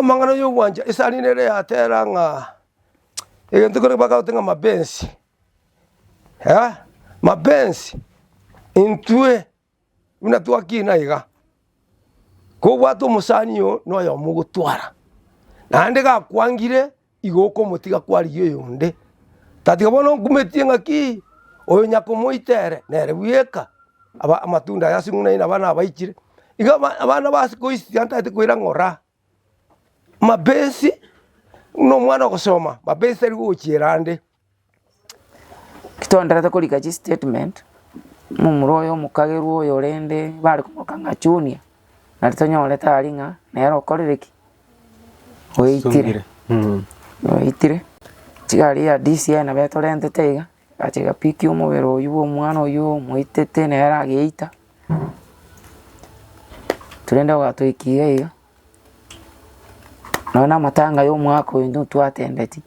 Amang'ana yogwancha esani nere yatera ng'a egento kere bakagote ng'a mapenzi, eh, mapenzi intwe buna twakina iga, kobwate omosani oo noyomo ogotwara, naende gakwangire igo okomotiga kwarigia oyonde, tatiga bono nkumetie ng'aki oyo nyakomoita ere nere bweka aba amatunda aya ase ng'una abana abaichire, iga aba abana ba siku hizi tiga ntagete koira ng'ora, mabesi buna omwana ogosoma, mabesi tari gochiera ande. Twenderete korika chistatement, omomura oyo omokagerwa oyo rende bare komoroka ng'a Junior, nari tonyorete aria ng'a nere okorire ki? Oitire, oitire, chigari ya DCI nabo etorentete iga, egacha egapikia omobere oywo bwa omwana oywo omoitete nere ageita, torende ogatoikia iga iga. Nonya na amatanga ya omwaka oyo intwe twatendeti,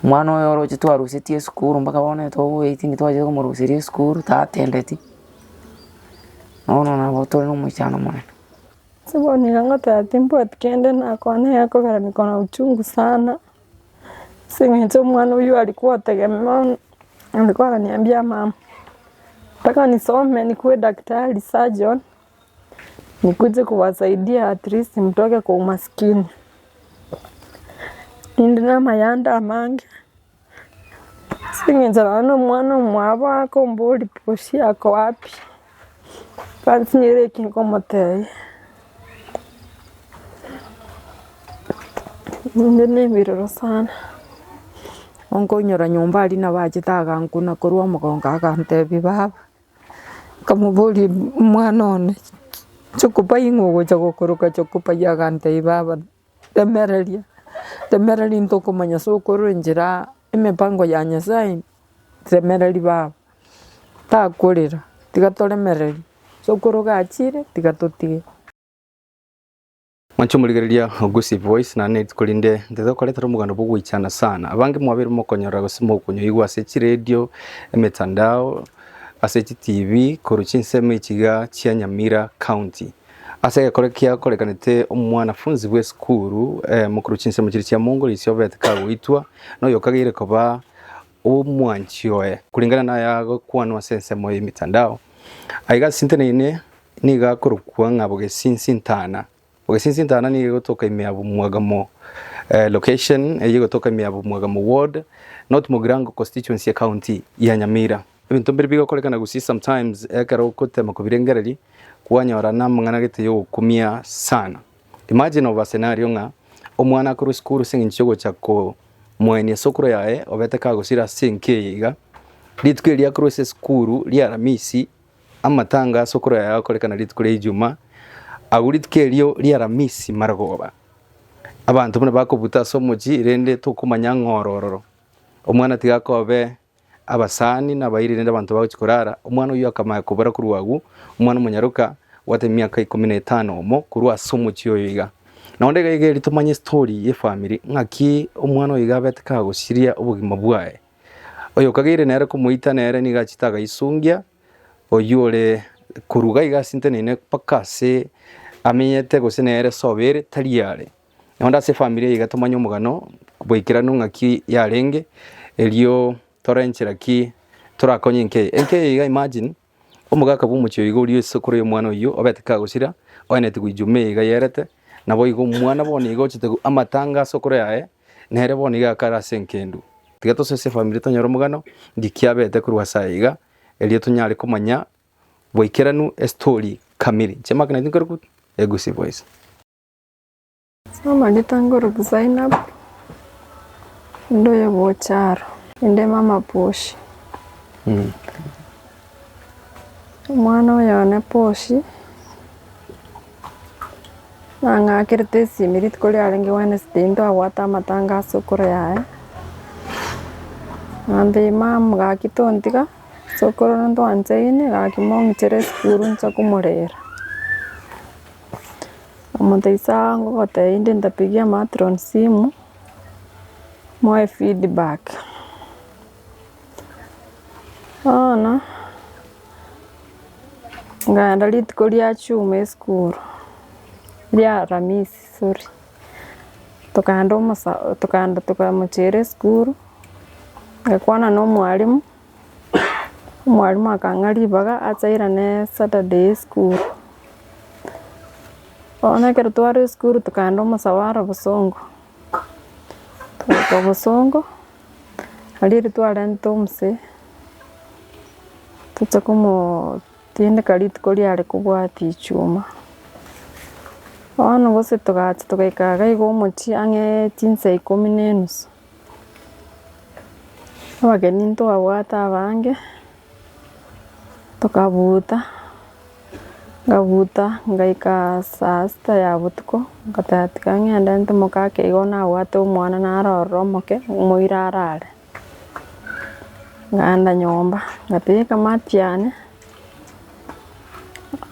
omwana oyo oroche twarusetie esukuru mpaka bono togoetia twachire komoruseria esukuru tatendeti, bono nabo tore na omoichano omonene. Ase bono iga ngoteba timbwati kende nakwana egekogera niko na uchungu sana, ase eng'encho omwana oywo aria gwategemea alikuwa ananiambia mama, nataka nisome nikuwe daktari surgeon. Nikuje kuwasaidia at least mtoke kwa umaskini. Ninde namayanda amange, ase eng'encho nonye na omwana omwabo akomboria pushi ako wapi, bansinyire eki nkomotebia. Ninde na ebiroro sana. Onkonyora nyomba aria nabo achete agankuna korwa omogongo agantebia baba. Nkamoboria omwana one, chokopai ng'o ogocha gokoroka chokopai agantebia baba remereria, remereria ntokomanya ase okorwa enchera emepango ya Nyasaye remereria baba, takorera tiga toremererie, sokoro gachire tiga totige. Mwanche omorigereria o Gusii Voice naende rituko rinde ntete gokoretera omogano bw'ogoichana sana. Abange mwabeire mokonyora gose mokonyoigwa ase chiredio, emetandao, ase chitibi korwa chinsemo echi iga chia Nyamira County. Ase egekore kiakorekanete omwanafunzi bw'esukuru eh, korwa chinsemo chiria chia Mongorisia obete kagoitwa na oyokageire koba omwanchi oye. Kulingana naya agokwanwa ase ensemo y'emetandao, aiga ase nteneine Nigo akorokwa ng'a Bogesinsi Ntana. Bogesinsi Ntana nigo egotoka ime ya Bumwagamo location, eyio egotoka ime ya Bumwagamo ward, North Mugirango constituency ecounty ya Nyamira. Ebinto mbire bigokorekana gusii sometimes ekero ogotema kobirengereria kwanyora namang'ana gete yogokumia sana. Imagine of a scenario ng'a omwana akorwa esukuru ase eng'encho yogocha komoenia esokoro yaye obete kagosira ase enka eye iga, rituko erio akorwa ase esukuru ria aramisi Amatanga ase okorora yagakorekana rituko ria Ijumaa, agwo rituko erio ria Aramisi marogoba. Abanto buna bakobuta ase omochie, rende tokomanya ng'a oro ororo. Omwana tiga akobe abasani na abairi rende abanto bagochia korara, omwana oyio akamanya kobora korwa agwo, omwana omonyaroka obwate emiaka ikomi na etano omo korwa ase omochie oyo iga. Naende iga iga erio tomanye estory ye efamiri ng'aki omwana oyo iga abete kagosiria obogima bwaye. Oyokageire nere komoita nere nigo achete agaisungia, oyio ore koruga iga ase nteneine mpaka ase amenyete gose nere sobo ere tari are. Naende ase efamiri eye iga tomanye omogano boikeranu ng'aki yarenge, erio tore nchera ki torakonye enka eye. Enka eye iga imagine, omogaka bwa omochie oyo iga oria esokoro ya omwana oyio obete kagosira, oeneti goichuma eye iga yerete, naboigo omwana bono iga ochete amatanga ase okoro yaye, Nere bono iga akare ase enkendu. Tiga tosoe ase efamiri tonyore omogano nki kiabete korwa ase aya iga, erio tonyare komanya boikeranu estori kamiri. Inche Mark nainche nkorokwa Egusi Voice. Ase amarieta nkorokwa Zainab, inde oyo bwocharo, inde mama Poshi. Omwana oyo one Poshi. Nang'akerete esimi rituko riarenge Wednesday ntwabwate amatanga ase sokoro yaye, nantebia mum gaki tontiga, sokoro ntwanchaine gaki mong'ichere esukuru nche komorera. Nkamotebia sawa ngogotebia inde ntapigia matron simu, moe feedback. Bono. Nkaenda rituko ria chuma esukuru, ria aramisi sorry. Tokaenda omosa tokaenda tokamochiera esukuru, ngakwana na omwalimu, omwalimu akang'a ribaga ache airane Saturday esukuru. Bono ekero twarwa esukuru tokaenda omosabara bosongo, togaika bosongo, aria riria twarentete omosee, toche komoo tindeka rituko riare kobwatia ichuma. Bono gose togacha togaika iga iga omochie ang'e chinsa ikomi na enusu, abageni ntwabwate abange, tokabuta, nkabuta ngaika saa sita ya botuko, ngateba tiga ng'ende ntimoke ake igo nabwate omwana naro ororo omoke, moire arare. Nkaenda nyomba, ngatebia ekamati yane,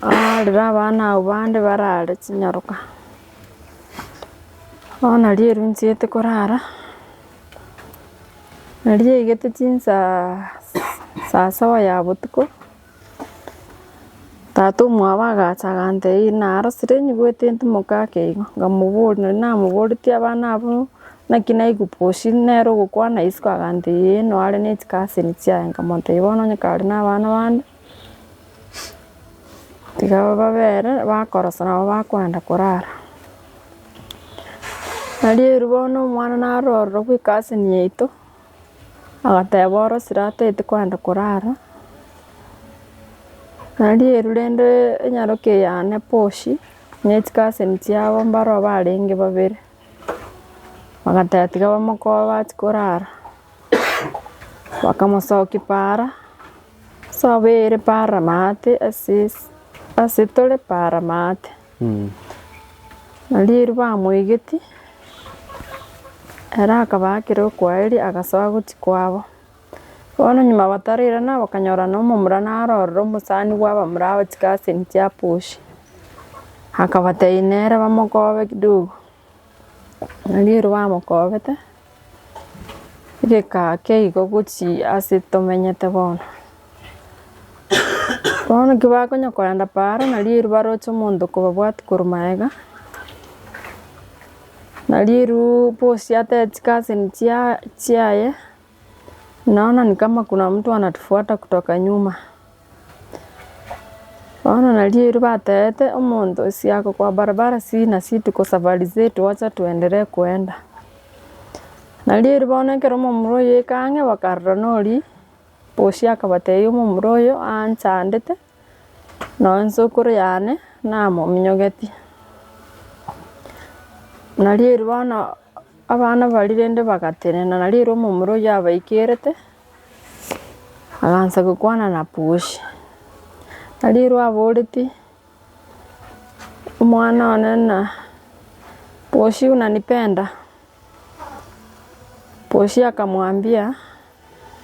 aarere abana abwo bande barare chinyaroka. Bono nario ere nchiete korara, nario yaigete chinsaaa saa saba ya botuko. Tata omwabo agacha agantebia narosire nyigwete ntimoke ake igo, nkamoboria nari namoboretie abana abwo naki naigwa pushi nere ogokwana isiko agantebia ee no are ne chikaseni chiaye, nkamotebia bono onye kare na abana bande, tiga babere bakorosa nabo bakoenda korara. Nario ere bono omwana naro ororo bwa ekaseni yaito. Agateba orosire ataete koenda korara, na riru rende enyaroke yane poshi, ne chikaseni chiabo mbaroo barenge babere, bagateba tiga bamokobe bachie korara, bakamosokia paara, sobo ere paara maate ase ase ase tore paara maate. Na riru bamoigetie, ere akabaakera okwaeria agasoa gochia kwabo. Bono nyuma batarairana bakanyora na omomura naro ororo omosani bwa abamura aba chikaseni chia push. Akabatebia nere bamokobe kidogo, na riru bamokobete, egekaa keigo gochia ase tomenyete bono. Bono ekio bakonya koenda paara nario riru baroche omonto okobabwatia korwa magega, nario riru bosi atebeti chikaseni chia chiaye, naona ni kama kuna mtu anatufuata kutoka nyuma. Bono nario riru batebete omonto si ako kwa barabara si na si tuko safari zetu wacha tuendelee kuenda. Nario riru bono ekero omomura oyo aika ang'e bakarora noria. Bosia akabatebia omomura oyo aanchandete, nonya ensokoro yane namominyogetie. Nario erio bono abana baria rende bagatenena, nario ere omomura oyio abaikerete, agansa gokwana na Pushi. Nario ere aboretie, omwana one na Pushi unanipenda? Pushi akamwambia.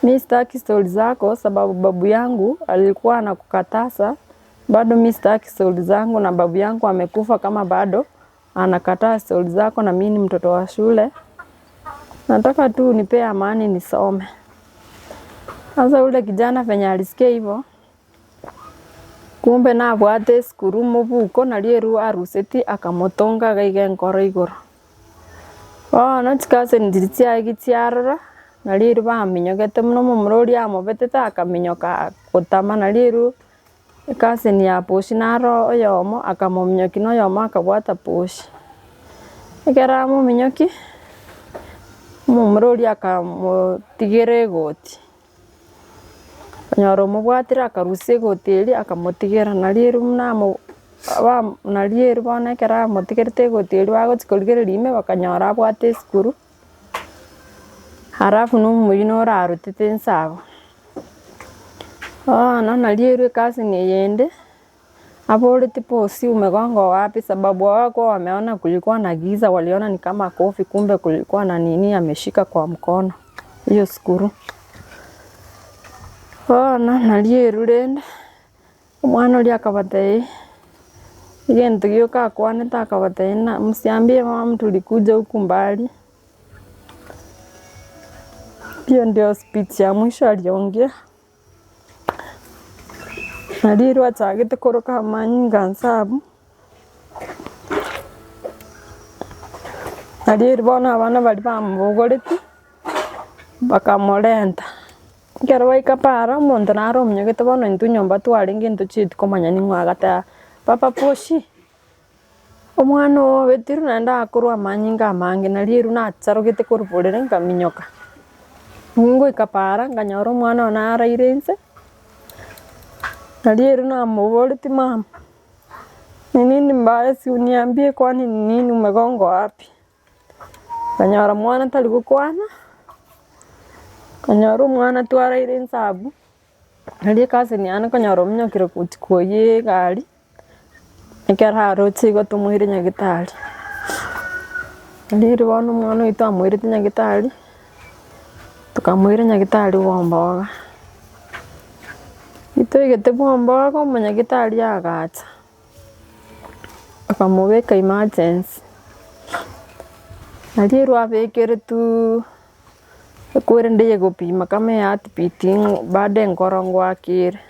Mi sitaki stori zako sababu babu yangu alikuwa anakukataza, bado mi sitaki stori zangu na babu yangu amekufa kama bado anakataa stori zako na mi ni mtoto wa shule. Nataka tu unipee amani nisome. Sasa ule kijana venye alisikia hivyo, kumbe nabwate esukuru mobuko nario erwa aruseti akamotonga agaiga enkoro igoro. Bono chikaseni chiria chiaye gichiarora, nario erio baminyogete buna omomura oria amobetete akaminyoka gotama nario erio ekaseni ya pushi naro oyomo akamominyokia na oyomo akabwata pushi. Ekero amominyokia, omomura oria akamotigera egoti. Okonyora omobwatire akarusia egoti eria akamotigera, nario ere buna amo ba nario ere bono ekero amotigerete egoti eria bagochia korigereria ime bakanyora abwate esukuru, halafu na omoyio noro arutete inse abwo. Bono nario ere ekasini eyende. Aboreti bosi umegonga wapi sababu hawakuwa wameona kulikuwa na giza waliona ni kama kofi kumbe kulikuwa na nini ameshika kwa mkono hiyo skuru. Bono nario eru rende omwana oria akabatebia egento gioka akwanete akabatebia ng'a msiambie mama tulikuja huku mbali. Hiyo ndio speech ya mwisho aliongea. Nario rwachagete koroka amanyinga nse abwo, Nario eri bono abana baria bamobogoretie, bakamorenta. Ekero baika para, omonto nare omunyegete bono intwe nyomba twarenge ntochieti komanya ning'o agateba, papa pushi, omwana oo obetirwe naende akorwa amanyinga amange nario ere nacharogete korwa borere nkaminyoka. Ngoika para nkanyora omwana one araire inse, nario ere namoboretie mama, ni nini mbaya si uniambie kwani ni nini umegongwa wapi? Nkanyora mwana tari gokwana, nkanyora omwana twaraire inse abwo, nario ecousin yane konyora ominyokire gochia koyia egari, ekero aroche igo tomoire nyagetari. Riria bono omwana oito amoirete nyagetari, tokamoira nyagetari bwomboga. Ritoigete bwomboga omonyagetari agacha. Akamobeka emergency, nario ero abekeretwee ekwerende eye gopima kama eheartbeat ng'o bado enkoro ngoaka ere.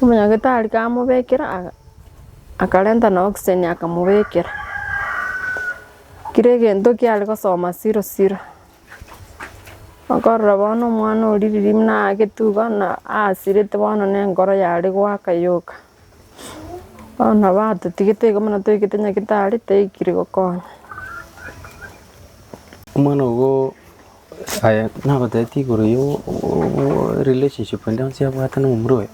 Omonyagetari kamobekera aga akarenta na oxygen akamobekera, kera egento kiare gosoma zero zero. Okorora bono omwana oria riria buna aagetwe iga na asirete bono na enkoro yare goaka yoka. Bono nabo atotigete igo buna toigete nyagetari taikire gokonya. Omwana ogo aye nagotebetie igoro ya relationship ende yonsi abwate na omomura oyo?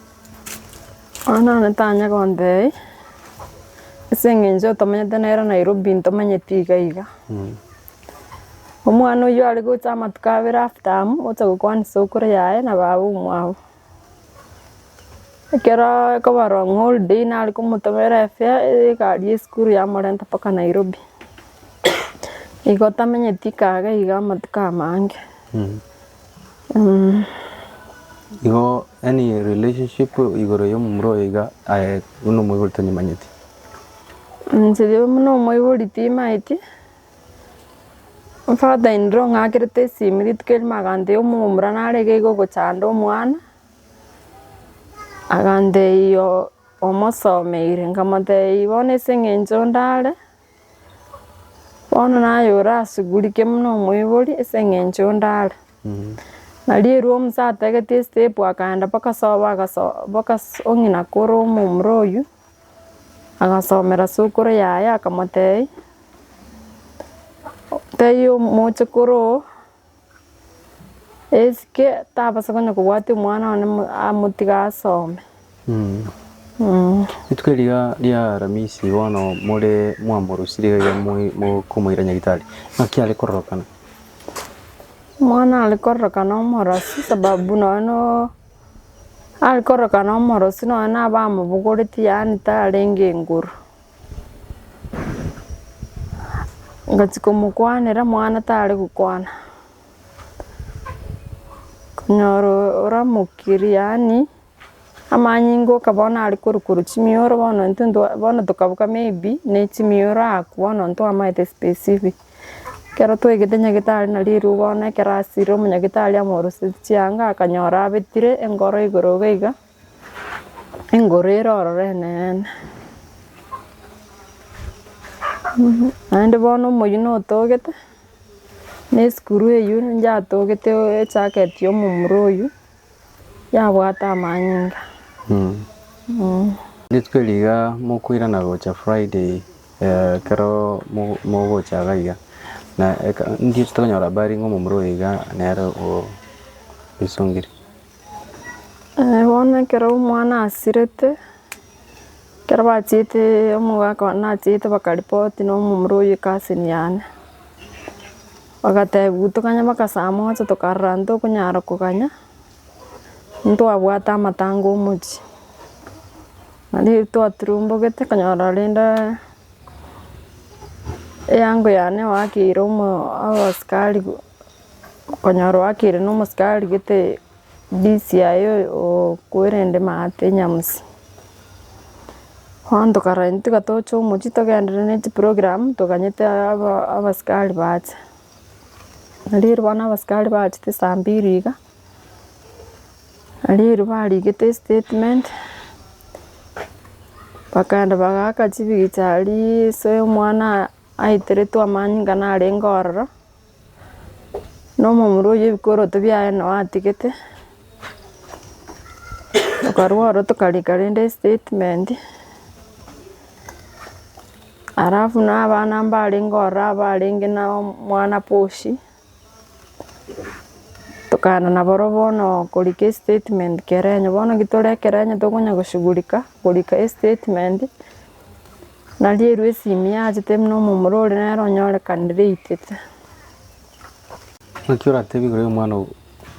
Bono one tanya gontebia, ase eng'encho otomanyete nere Nairobi ntomanyeti iga iga. Omwana oyio are gocha amatuko abere after amo, ocha gokwana esokoro yaye na baba omwabo. Ekero ekobarwa ng'a holiday nare komotomera efare, egari ya esukuru yamorenta mpaka Nairobi. Igo tamenyeti ikaga iga amatuko amange. Igo any relationship igoro ya omomura oyo iga aye buna omoibori tonyemanyeti? Inche buna omoibori timaeti. Father in law ng'akerete esimi rituko erimo agantebia omomura nare iga iga ogochanda omwana, agantebia omosomeire, nkamotebia bono ase eng'encho ndare, bono naye orasugurike buna omoibori ase eng'encho ndare. Nario erwo omusa ategetie estep akaenda mpaka sobo agaso mpaka ong'ina kore omomura oywo. Agasomera sukuru yaye akamotebia, tebia omochokoro oo, esike tabasa konya kobwatia omwana one amotige asome. Rituko eri ria ria Aramisi bono more mwamorusirie iga moi mokomoira nyagitari, naki are kororokana? Omwana are kororokana omorosi sababu nonye no. Are korokana omorosi nonya nabamobogoretie yaani tarenge enguru. Ngachia komokwanera mwana tare gokwana, konyora oramokirie yaani amanyinga oka bono are korwa korwa chimioro bono intwe ntwa bono tokaboka maybe ne chimioro akwo bono ntwamaete specific. Ekero twaigete nyagetari nario riruba bono ekero asire omonyagetari amorusetie chianga akanyora abetire engoro igoro iga iga, engoro ere ororo eneene. Naende bono omoyio notogete, na esukuru eywo yatogete ejacket ya omomura oywo, yabwate amanyinga. Rituko eri iga mokoirana gocha Friday Ekero mogocha iga iga, na ndiche tokonyora habari ng'a omomura oyo iga nere oisongire. Bono ekero omwana asirete, ekero bachiete omogaka one nachiete bakaripoti na omomura oywo ecousin yane, bagatebiwa toganye mpaka saa moja tokarora ntokonyara koganya, ntwabwate amatanga omochie. Naende twaturumbogete konyora rende eango yane oakeire omo abasikari konyora oakeire na omosikari gete DCI oyo okwerende maate nyamusi. Bono tokarora intwe tiga toche omochie togenderere ne chiprogram toganyete aba abasikari bache. Nario bono abasikari bachete saa mbiri iga. Riria barigete estatement, bakaenda bagaaka chibicha aria ase omwana. Aiteretwe amanyinga narenge ororo, na omomura oyio ebikoroto biaye noo atigete, tokarwa ororo tokarika rende estatement, alafu na abana mbarenge ororo abarenge na omwana poshi. Tokana nabarobwo bono korika estatement kerenyo, bono ekero tore ekerenyo tokonya goshughulika korika estatement, nario erwe esimi yachete buna omomura oria nere onyorekanire eitete. Naki oratebe igoro ya omwana oo?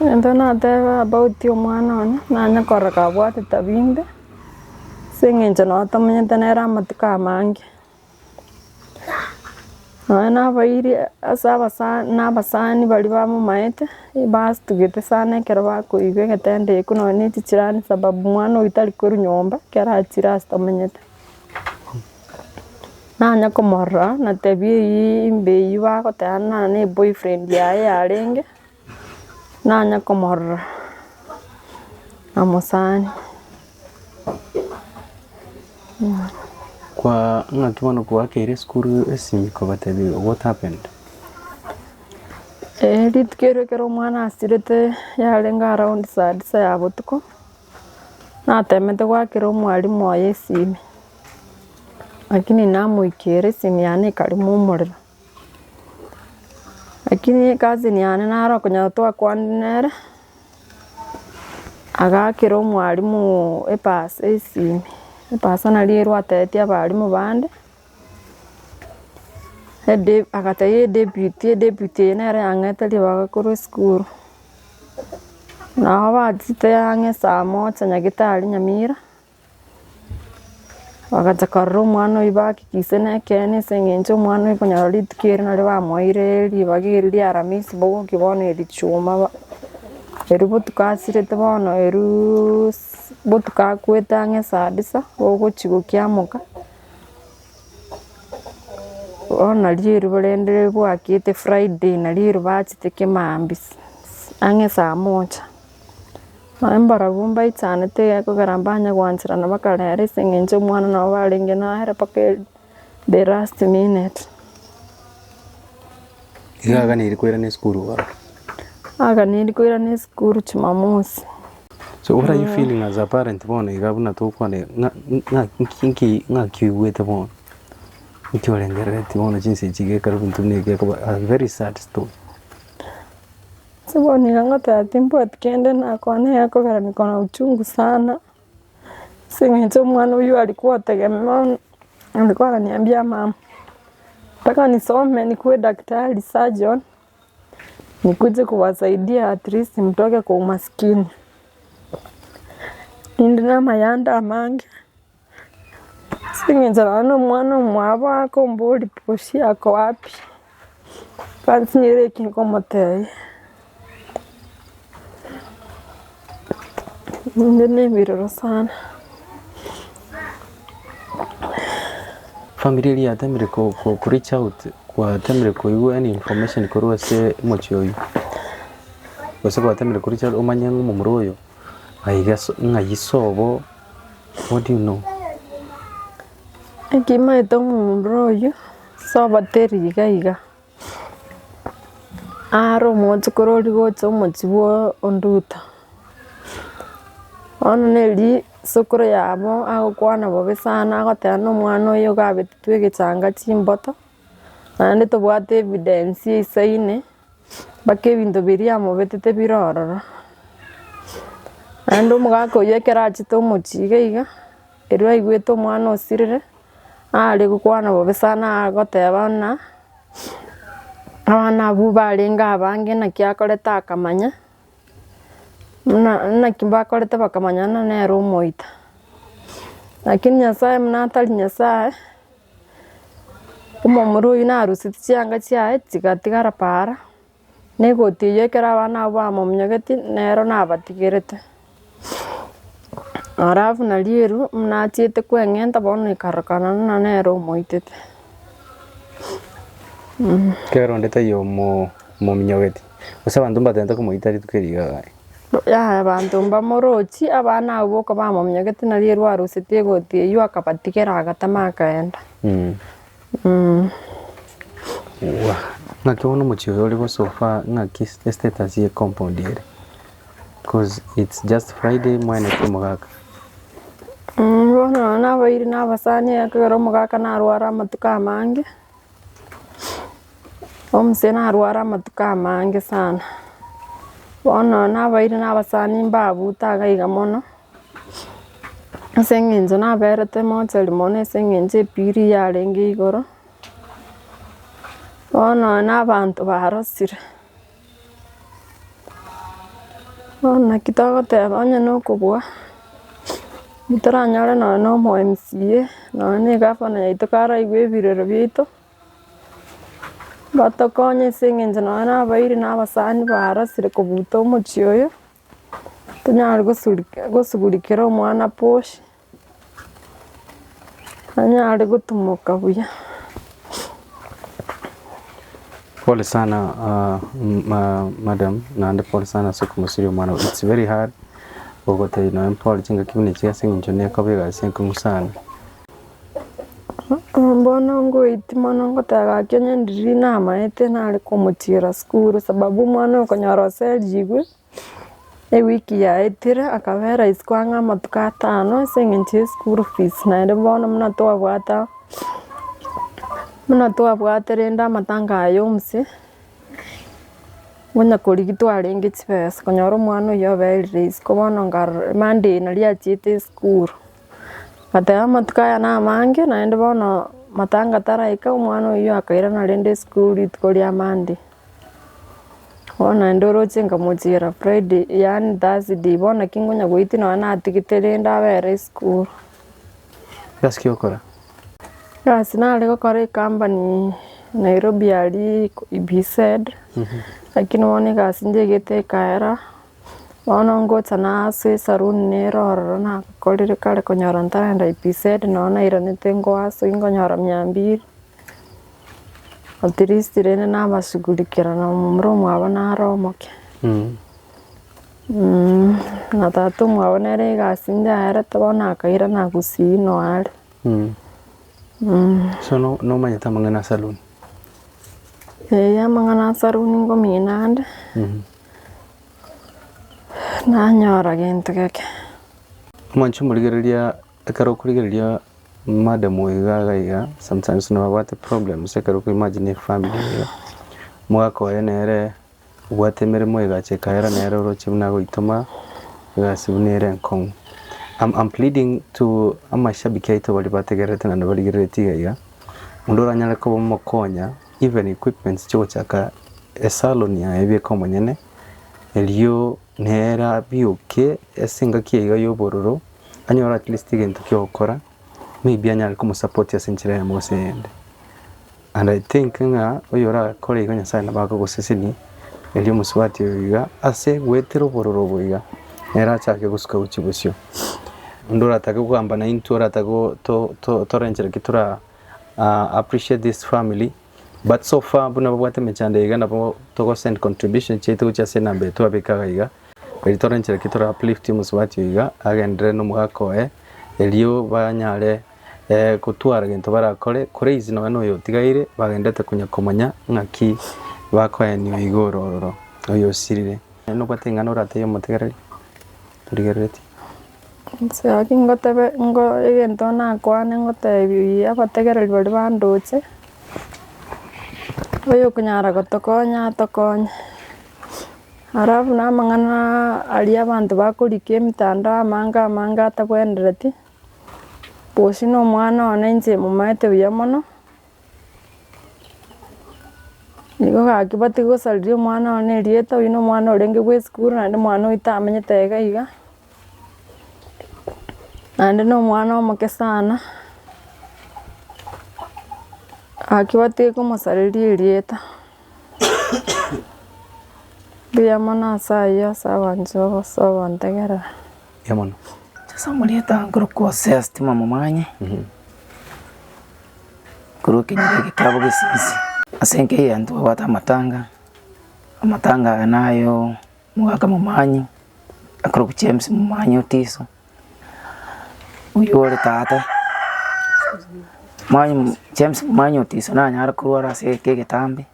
Egento natebe about omwana one, nanye korora kabwate tabia imbe, ase eng'encho nabo tomenyete nere amatuko amange. Nonya nabairi ase abasa na abasani baria bamomaete, basitugete sana ekero bakoigwa egetendo ekio nonya na echichirani sababu mwana oyio tari korwa nyomba ekero achire ase tomenyete. Nanya komorora natebia eywo imbe eywo bagoteba nonya na eboyfriend yaye yarenge, nanya komorora namosani. Kwa ng'aki bono kwakeire esukuru esimi kobatebia what happened? Ee, rituko erio ekero omwana asirete yarenge around saa tisa ya botuko, natemete goakera omwalimu oye esimi, lakini namoikera esimi yane ekarema omorero. Lakini ecousin yane naro okonyora twakwanire nere, Agaakera omwalimu epasa esimi, epasa naria erwa atebetie abalimu bande, ede agatebia edeputy, edeputy eye nere yang'ete ribaga korwa esukuru. Nabo bachete ang'e saa moja nyagetari nyamira. Bagacha korora omwana oyio bahakikishe nekeene ase eng'encho omwana oyio konyora rituko eri nario bamoeire ribaga eri ria aramisi bogokia bono eri chuma ba erio botuko asirete bono eriuuuu botuko akwete ang'e saa tisa ogochia gokiamoka, bono nario eribo rende bwakiete friday nario ero bachete kemambia ang'e saa moja. Nonya mbarabwo mbaichanete gekogera mbanye gwancherana bakarera ase eng'encho omwana nabo barenge nere mpaka the last minute. Iga aganeiri koirana esukuru bono. Aganeiri koirana esukuru jumamosi. So what are you feeling as a parent bono iga buna togokwana ng'a ng'a nki nki ng'aki oigwete bono? Nki orengereretie bono chinsa echi iga ekero ebinto buna ebi bikoba a very sad story. Ase bono iga ngoteba timbwati kende nakwana egekogera niko na uchungu sana, ase eng'encho omwana oywo aria gwategemea alikuwa ananiambia mama, nataka nisome nikuwe daktari surgeon, nikuje kuwasaidia atleast mtoke kwa umaskini. Ninde na amayanda amange, ase eng'encho nonye na omwana omwabo akomboria bosi ako wapi, bansinyire eki nkomotebia. Ninde na ebiroro sana. Family eria yatemire ko ko ko reach out gwatemire koigwa any information korwa ase omochie oyio, gose gwatemire ko reach out omanye ng'a omomura oyo aiga so ng'ai sobo what do you know? Eki maete omomura oyio, sobo teri iga iga. Are omochokoro oria gocha omochie bwa onduta, bono neri sokoro yabo agokwana bobe sana agoteba na omwana oyo iga abetetwe egechanga chimboto, naende tobwate evidence eisaine, mpaka ebinto biria amobetete bire ororo. Naende omogaka oyio ekero achete omochie iga iga, erio aigwete omwana osirire. Are gokwana bobe sana agoteba ng'a abana abwo barenge abange naki akorete akamanya, buna naki bakorete bakamanya ng'a nere omoita. Lakini Nyasaye buna atari Nyasaye, omomura oyio naruseti chianga chiaye chigatigara paara. Na egoti eyio ekero abana abwo bamominyogetie, nero nabatigerete. Alafu nario erwo buna achiete kweng'enta bono ekarorekana buna nere omoitete. Ekero onde taiyo omo omominyogetie, gose abanto mbatente komoita rituko eri iga iga. Yaya abanto mbamorochi, abana abwo boka bamominyogetie nario erwo arusetie egoti eyio akabatigera agatama akaenda. Wah, ng'aki bono omochie oyo ore gosofa ng'aki estatus ye compound ere? Cause it's just Friday mwaenete omogaka. Bono nonye nabairi na abasani ekero omogaka narware amatuko amange, omosee narware amatuko amange sana. Bono nonye nabairi na abasani mbabuta iga iga mono, ase eng'encho naberete mochari mono ase eng'encho epiri yarenge igoro, bono nonye na abanto barosire. Bono naki togoteba onye nokobua, ntoranyore nonye na omo MCA, nonye na egavana yaito karaigwe ebirero biaito, batokonye ase eng'encho nonye na abairi na abasani barosire kobuta omochie oyo, tonyare gosurika gosugurikera omwana poshi. Anyare gotumoka buya. Pole sana madam naende pole sana ase okomosiria omwana oo, it's very hard gogotebia nonya mpore chingaki buna echi ase eng'encho nekoba egasi enkong'u sana. Bono ngoitia mono ngoteba gaki onye ndiri namaete nare komochiera sukuru sababu omwana okonyora oserigwe. Ewiki yaetire akabera isiko ang'e amatuko atano ase eng'encho ya eschool fees naende bono buna twabwate buna twabwate rende amatanga aya ya omosee, konya korigia twarenge chibesa konyora omwana oyio oberire isiko bono nkarora Monday naria achiete esukuru, ngateba amatuko aya na amange naende bono matanga taraika omwana oyio akairana rende esukuru rituko ria Monday. Bono naende oroche nkamochiera Friday yaani Thursday, bono naki nkonya goitia nonya natigete rende abere esukuru. Gasi ki ogokora? Egasi nare gokora ecompany Nairobi aria EPZ, lakini bono egasi njegete ekaera, bono ngocha nase esaloon nere ororo nakorire kare konyora ntarenda EPZ nonya nairanete ngoaso nkonyora mia mbiri. At least rende nabashughulikera na omomura omwabo nare omoke, na tata omwabo nere egasi nyaerete bono akairana gusii no are. So no- nomanyete amang'ana a salon? Eeh amang'ana a salon ngomina ande, nanyora gento geke. Omwanchi omorigereria Ekero okorigereria madam oyo iga iga iga, sometimes nababwate problems ekero oko imagine efamily iga, omogaka oye nere obwate emeremo egacha ekaera nere oroche buna agoitoma, egasi buna ere enkong'u. I'm I'm pleading to amashabiki aito baria bategererete naende barigereretie iga iga, onde oranyare koba omokonya even equipments chiogochaka esalon yaye bieka omonyene, erio nere abioke ase engaki eye iga ya obororo. anyore at least egento kiogokora, maybe anyare komosupport ase enchera eyemo gose eyende. And I think ng'a oyo orakore igo Nyasaye nabo akogosesenia, erio omosubati oyo iga ase goetera obororo obo iga, nere achake gosuka gochia bosio. Onde oratake kogamba naintwe oratake go to to tore enchera ki tora appreciate this family, but so far buna babwate emechando eye iga nabo togo send contribution chiaito gochia ase enamba eye twabeka iga iga. Erio tore enchera ki tora uplift omosubati oyo iga agenderere nomogaka oye, erio banyare gotwara gento barakore, kore easy nonya na oyo otigaire bagenderete konya komanya ng'aki bakoenia oyo iga ore ororo, oyo osirire. Nobwate ing'ana oratebie omotegereri origereretie? Inche gaki ngotebe ngo egento nakwane ngotebi abategereri baria bandoche, oyokonyara gotokonya atokonye. Alafu na amang'ana aria abanto bakorika emitandao amange amange atabwenereti, gose na omwana one inche momaete buya mono, nigo gaki batige gosareria omwana one erieta oywo na omwana orenge bwa esukuru naende omwana oywo tamenyete iga iga, naende na omwana omoke sana, gaki batige komosareria erieta. Mbuya mono ase ayio ase abanto bonsi ogontegerera. Mbuya mono. Ase amarieta nkorokwa Hosea Stima Momanyi, korwa ekenyoro eke kia Bogesinsi. Ase enka eye ntobwate amatanga, amatanga aya nayo omogaka Momanyi, akorokwa James Momanyi Otiso. Oyio ore tata. Momanyi James Momanyi Otiso nanyare korwara ase egeka egetambe,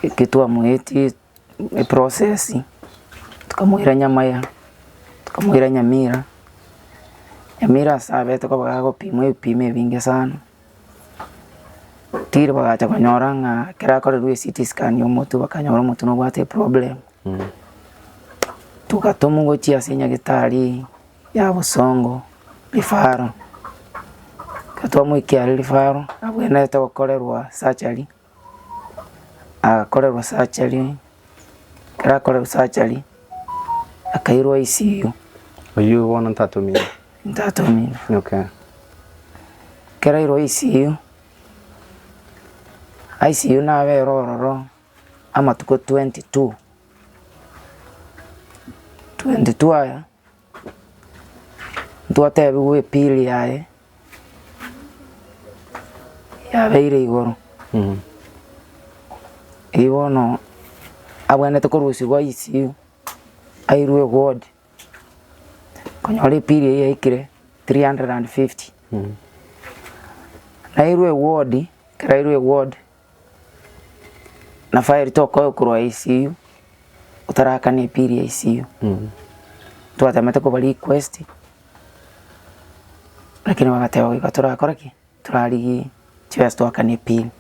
eke twamoetie eprocess, tokamoira Nyamaya, tokamoira Nyamira, Nyamira ase abete koba gagopimwa ebipimo ebinge sana, tiri bagacha konyora ng'a ekero akorerwa ecT scan ya omotwe bakanyora omotwe nobwate eproblem, togatomwa gochia ase nyagetari ya bosongo referral, ekero twamoikia aria referral, abwenerete gokorerwa surgery. Agakorerwa surgery, ekero akorerwa surgery, akairwa ICU. Oyio bono ntatomire. Ntatomire. Okay. Ekero airwa ICU, ICU nabere ororo amatuko 22, 22 aya, ntwatebiwa epili yaye. Yabeire igoro, eyio bono abwenerete korusigwa ICU airwe eward, konyora epili eyio yaikire 350. Nairwe eward, ekero airwe eward, nafairi tokoe korwa ICU otarakana epili ya ICU. Twatemete koba request. Lakini bagateba goika torakore ki? Torarigie chibesa toakane epini.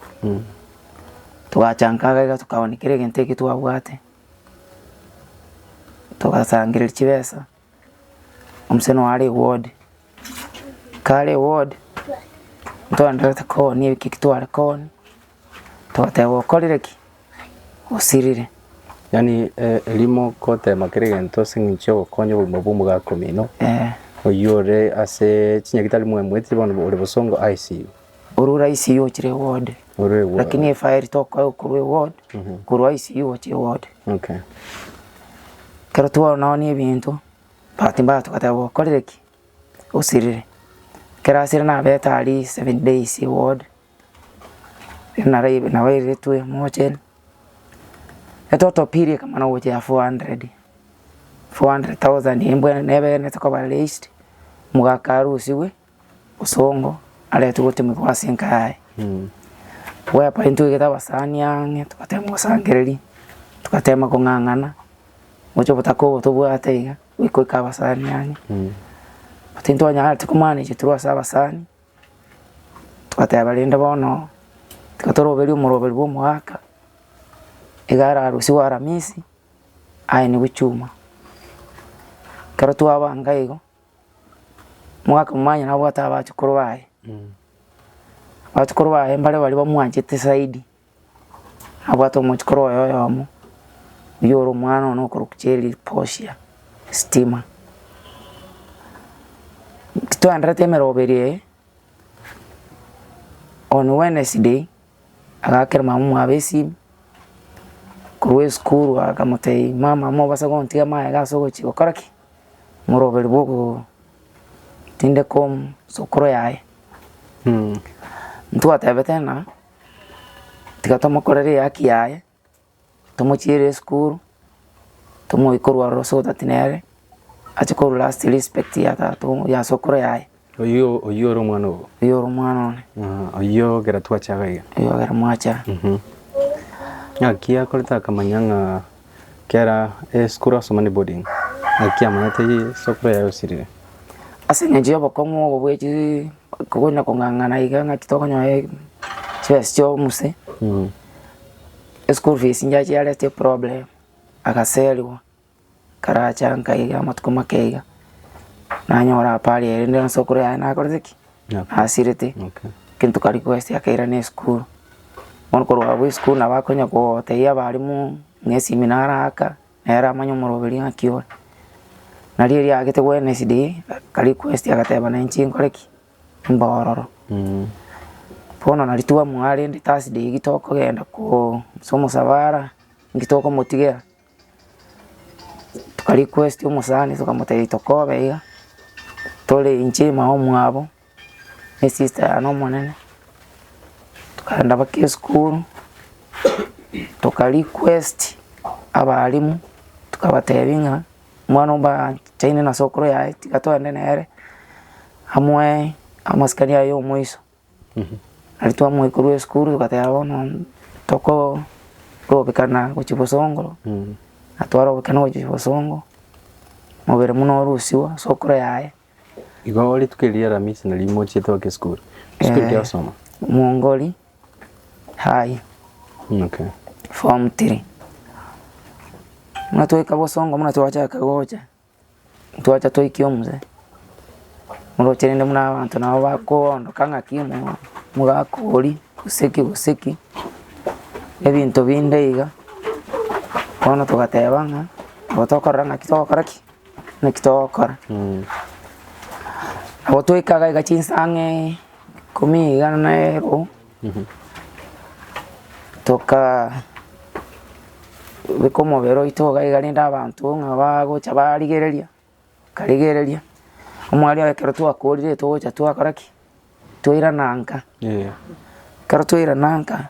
Togacha nka iga iga tokaoni kera egento ekio twabwate, togasangereria chibesa, omosani oye are eward, kare eward, ntwaendererete koonia ebiki eki tware koonia, togateba okorire ki? Osirire. Yaani erimo gotema kera egento ase eng'encho ya ogokonya obogima bwa omogaka omino, oyio ore ase chinyagitari mwaemuetire bono ore bosongo ICU. Orure ICU ochire eward, Orure eward. lakini efairi tokoegwa korwa eward, korwa ICU gochia eward. Okay. Ekero twaoonia ebinto, bahati mbaya togateba okorire ki? Osirire. Ekero asire nabete aria 7 days eward. Nabairetwe mochenu, etotopirie ekamana gocha ya 400, 400,000 embwe nebegenete koba raised, omogaka arusigwe, bosongo, aretwe gotimigwa ase enka yaye. Bwepa intwe abasani ang'e togatema gosangereria, togatema kong'ang'ana, gocha obotaka obo tobwate iga, goika oike abasani ang'e, but ntwanyarete komanage through ase abasani. Togateba rende bono, tiga toroberie omoroberi bwa omogaka, iga ararusiwe aramisi, aye nigo chuma. Ekero twabanga igo, omogaka omanye nabwate abachukuru baye, abachukuru baye mbare baria bamwanchete zaidi. Nabwate omochukuru oye oyomo, oyio ore omwana one okorokwa Jerry Portia Stima. Twaenderete emeroberi eye, on Wednesday, agakera mama omwabo esimi, korwa esukuru akamotebia mama mobasa gontiga magega ase ogochia gokora ki? Omoroberi bwa ogotindeka omosokoro yaye. Ntwatebete ng'a. Tiga tomokorere ehaki yaye, tomochiere esukuru, tomoe korwa aroro ase ogotati nere, ache korwa last respect ya tata omo ya sokoro yaye. Oyio oyio ore omwana ogo? Oyio ore omwana one. Ah, oyio ekero twachaga iga? Oyio ekero mwacha. Ng'aki akorete akamanya ng'a kera esukuru asoma ne boarding, ng'aki amanyete sokoro yaye osirire? Ase eng'encho ya obokong'u obo bwe chiiii konya kong'ang'ana iga ng'aki tokonyora chibesa chia omuse, eschool fees nchiacha yareta eproblem, agaseriwa, karacha nka iga amatuko make iga, nanyora apari ere rende ensokoro yaye nakorete ki? Nasirete, egento ka request akairana esukuru, bono korwa abwo esukuru nabo akonya gotebia abalimu ng'a esimi naraaka. Nere amanye omoroberi ng'aki ore. Nario erio aagete Wednesday, aka request agateba na inche nkore ki? Mbe ororo. Bono nario twamoa rende Thursday eyio tokogenda koo ase omosabara, inki tokomotigera, toka request omosani tokamotebia tokobe iga, tore inche mama omwabo. Ne sister yane omonene, tokaenda mpaka esukuru, toka request abalimu, tokabatebia ng'a omwana omba anchaine na sokoro yaye tiga togende nere amoe. Amasikani aye omoiso, Aria twamoika korwa esukuru togateba bono toko robekana gochia bosongo, na twarobekana gochia bosongo, mobere buna orusiwa ase okoro yaye. Igo rituko erio ria Aramisi nario mochiete goaka esukuru. Esukuru ki osoma? Mwongori High. Okay. Form three. Buna twaika bosongo buna twachaka gocha. Twacha twaikia omosee, moroche rende buna abanto nabo bakoondoka ng'aki omogaka oria, gose ki gose ki, ebinto binde iga, bono togateba ng'a nabo tokorora ng'aki togokora ki? Naki togokora. Nabo twaika iga iga chinsa ang'e ikomi iga na ero. Toka beka omobere oito iga iga rende abanto ng'a bagocha barigereria, karigereria, omwari oye ekero twakorire togocha twakora ki? Twairana nka. Ekero twairana nka,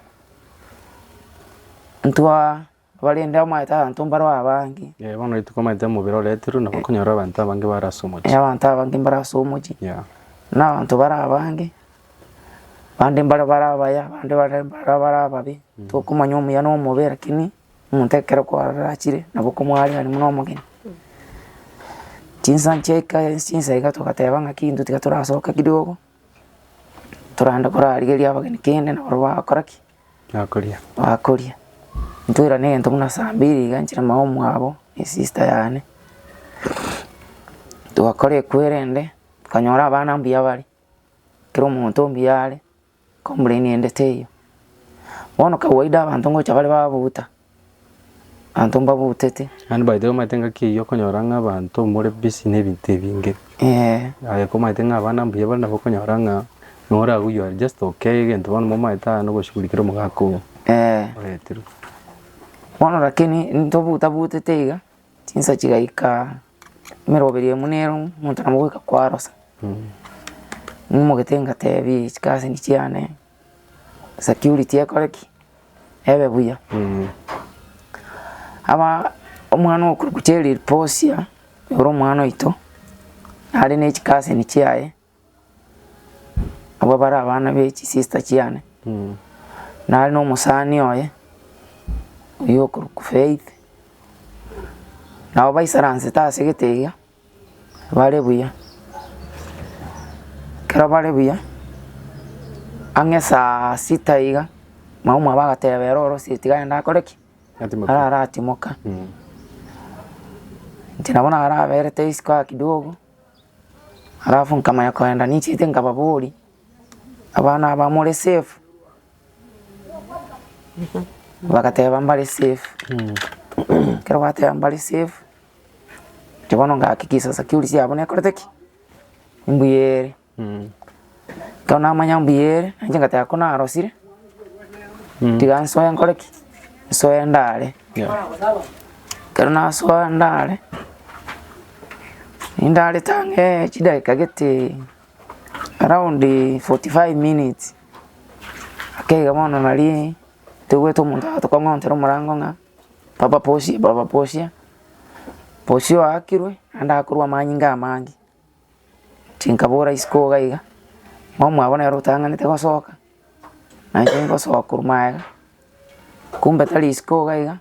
ntwa barende omanyete abanto mbaro abange. Bono rituko omanyete omobere oretirwe nabo okonyora abanto abange bare ase omochie. Abanto abange mbare ase omochie, na abanto bare abange, bande mbare bare abaya, abande bare bare ababe, tokomanya omuya na omobe lakini omonto ekero kwarachire nabo okomwariani buna omogeni. Chinsa nchiaika chinsa iga togateba ng'aki intwe tiga torasoke kidogo, torande korarigeria abageni kende nabo bagokora ki? Bakoria. Bakoria. Ntoirane egento buna saa mbiri iga nchire mama omwabo, esister yane, togakora ekwere ende, tokanyora abana mbuya bare, kera omonto mbuya are, complain ende teiyo. Bono kawaida abanto ngocha bare babuta, abanto mbabutete. Naende by the way omanyete engaki eyio okonyora ng'a abanto more busy na ebinto ebinge. Aye komanyete ng'a abana mbuya bare nabo okonyora ng'a nore agwo you are just okay egento bono momanyete aa nogoshughulikera omogaka oo oretirwe. Bono lakini ntobutabutete iga, chinsa chigaika emeroberi emo nero omonto nabo ogoika kwarosa. Nimogete ngatebia chikaseni chiane. Security ekore ki? Ebe buya. Aba omwana okorokwa Cheryl Posia, ore omwana oito, are ne chikaseni chiaye, abwo bare abana be chisister chiane, nare na omosani oye, oywo okorokwa Faith, nabo baisaransete ase gete iga. Bare buya, ekero bare buya, ang'e saa sita iga, mama omwabo agateba ere orosire tiga agende akore ki? Arare atimoka. Inche nabo naraberete isiko aa kidogo, alafu nkamanya kogenda ninchiete nkababoria, abana aba more safe? Bagateba mbare safe, ekero bateba mbare safe. Inche bono ngahakikisha security yabo nekorete ki? Mbuya ere. Ekero namanya mbuya ere, nainche ngateba ko narosire, tiga nsoe nkore ki? Nsoe ndare. Ekero nasoa ndare, nindarete ang'e chidakika gete around 45 minutes, ake iga bono nari toigwete omonto agotokong'ontera omorango ng'a. Papa Posia, Papa Posia, Posia oakirwe naende akorwa amanyinga amange, chinkabora isiko iga iga, ng'a omwabo nere otang'anete gosoka, nainche ngosoka korwa magega, kumbe tari isiko iga iga,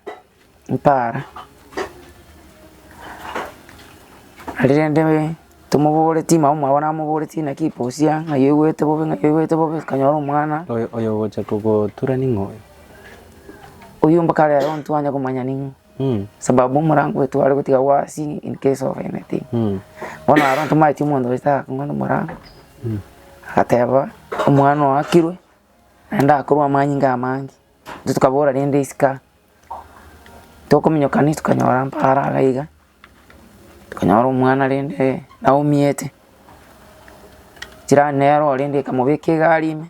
mpara. Aria rende tomoboreti mama omwabo namoboreti naki Posia ng'ai oigwete bobe ng'ai oigwete bobe, okanyora omwana. Oyo oyogocha kogotura ning'o oyo? Oyio mpaka rero ntwanya komanya ning'o, sababu omorango oyo tware gotiga wasi in case of anything. Bono aro ntomaeti omonto ocha agakong'onta omorango, agateba omwana oakirwe, naende akorwa amanyinga amange, intwe tokabora rende isiko aa, tokominyokani tokanyora mpara iga iga, tokanyora omwana rende naumiete, jirani nere orende ekamobeka egari ime.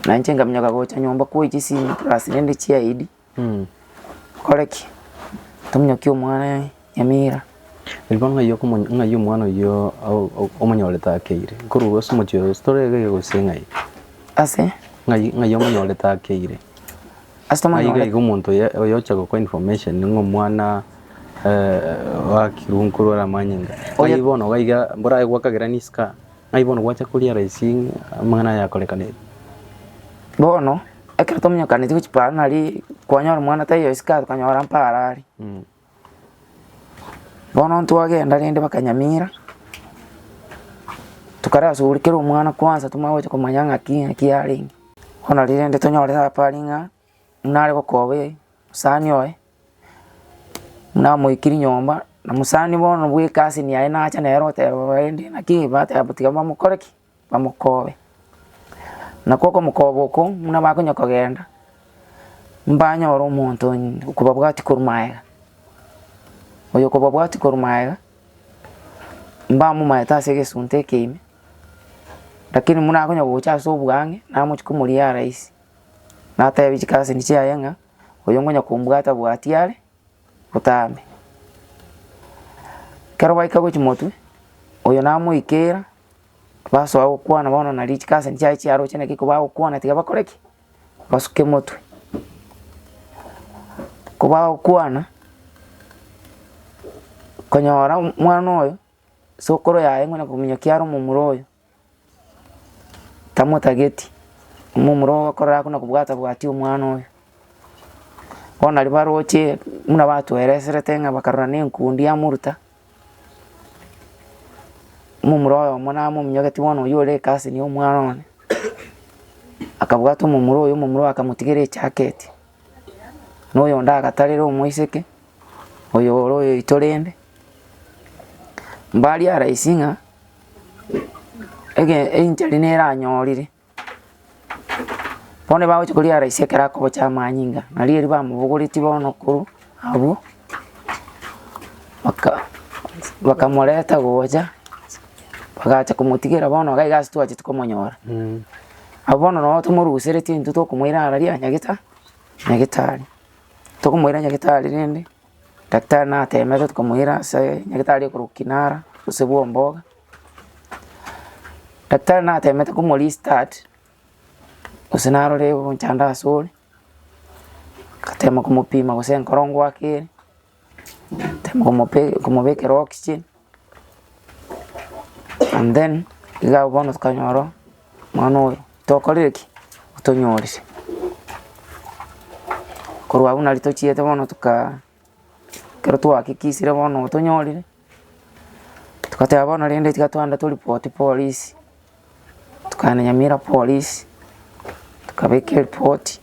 Na inche nkaminyoka gocha nyomba kwoyia chisimi plus rende chia ID, nkore ki? Tominyokie omwana Nyamira. Erio bono ng'ai okomonya ng'ai omwana oyio omonyorete akeire? Nkorwa ase omochie oyo tore iga iga gose ng'ai? Ase? Ng'ai ng'ai omonyorete akeire? Ase Ng'ai iga tomonyorete. iga omonto oye oyocha gokoa information ng'a omwana oakirwe nkorwa are amanyinga. Ng'ai bono iga iga mborae gwakagera nisika? Ng'ai bono gwacha koria rahisi ng'a amang'ana aya akorekanire? Bono, ekero tominyokaneti gochia para nari kwanyora omwana taiyo isiko tokanyora mpara are. Bono ntwagenda rende bakanyamira, tokarasuguri kera omwana kwanza tomanye gocha komanya ng'aki ng'aki yarenge. Bono rirende tonyore safari ng'a buna are gokoba mosani oye, buna amoikiri nyomba, na mosani bono bwa ecousin yaye nacha nere oteba rende naki bateba tiga bamokore ki? Bamokobe. Nakwo okomokoba oko buna bakonya kogenda, mbanyore omonto okobabwatia korwa magega, oyo okobabwatia korwa magega, mbamomaete ase egesunte eke ime, lakini buna akonya gocha ase obwang'e, namochie komoria rahisi, natebia chikasini chiaye ng'a oyo nkonya kombwata bwatia are. botambe. Ekero baika gochia motwe, oyo namoikeera, basoa gokwana bono nari chikaseni chiaye chiaroche naki kobagokwana tiga bakore ki? Basuke motwe. Kobagokwana, konyora omwana oyo, sokoro yaye ng'ina kominyokia are omomura oyo. Tamotageti, omomura ogokorora akona kobwata bwati omwana oyo. Bono naria baroche buna batwereserete ng'a bakarora na enkundi yamoruta, omomura oyomo namominyogeti bono oywo ore ecousin ya omwana one, akabwata omomura oyo, omomura oyo akamotigera ejacket, na oyonde agatarera omoiseke, oyo ore oyoito rende, mbaria rahisi ng'a. Ege enchari neranyorire, bono bagochia koria rahisi ekero akobocha amanyinga, nario erio bamobogoretie bono korwa abwo, baka bakamoreta gocha, bagacha komotigera bono iga iga ase twachete komonyora. Abwo bono noo tomoruseretie intwe tokomoira araria nyageta nyagetari, tokomoira nyagetari rende. Daktari natemete tokamoira ase nyagetari ekorokwa Kinara gose Bwomboga, daktari natemete komo restart, gose narore omochando ase ore, agatema komopima gose enkoro ngoaka ere, tema komope komobekera oxygen, and then iga abwo bono tokanyora omwana oyo tokorire ki? Otonyorire. Korwa abwo nario tochiete bono tokaa ekero twahakikisire bono otonyorire, togateba bono rende tiga twagenda toripoti polisi, tokagenda Nyamira polisi, tokabeka eripoti,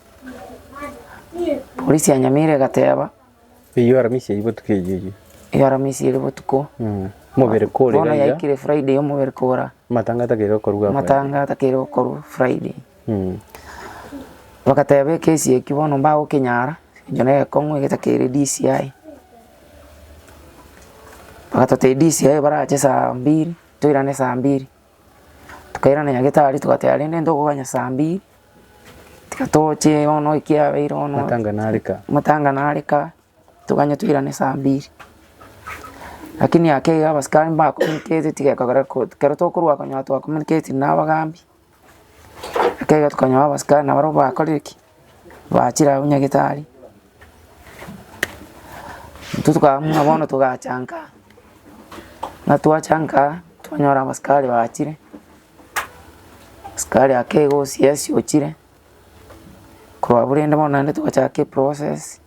polisi ya Nyamira egateba. Eyio Aramisi eyio botuko eyio eyio. Eyio Aramisi ere botuko. Omobere kore Bono iga iga. yaikire Friday omobere kora. Amatanga atakeire gokorwa Friday. Amatanga atakeire gokorwa Friday. Bagateba ekesi ekio bono mbagokenyara, eng'encho na egekong'u egetakeire DCI. Bagatotebia DCI barache saa mbiri, toirane saa mbiri. Tokairana nyagetari togateba rende ntokoganya saa mbiri, tiga toche bono ekiabeire bono Matanga nare kaa. matanga nare kaa, toganye toirane saa mbiri. Lakini ake iga abasikari mbakomuniketeti gekogera ko ekero tokorwa konyora twakomuniketiri na abagambi, ake iga tokanyora abasikari nabarobwo bakorire ki? Bachire abwo nyagetari, intwe tokaamua bono togacha nka, buna twacha nka, twanyora abasikari bachire, asikari ake iga OCS ochire, korwa abwo rende bono naende togachaka eprocess,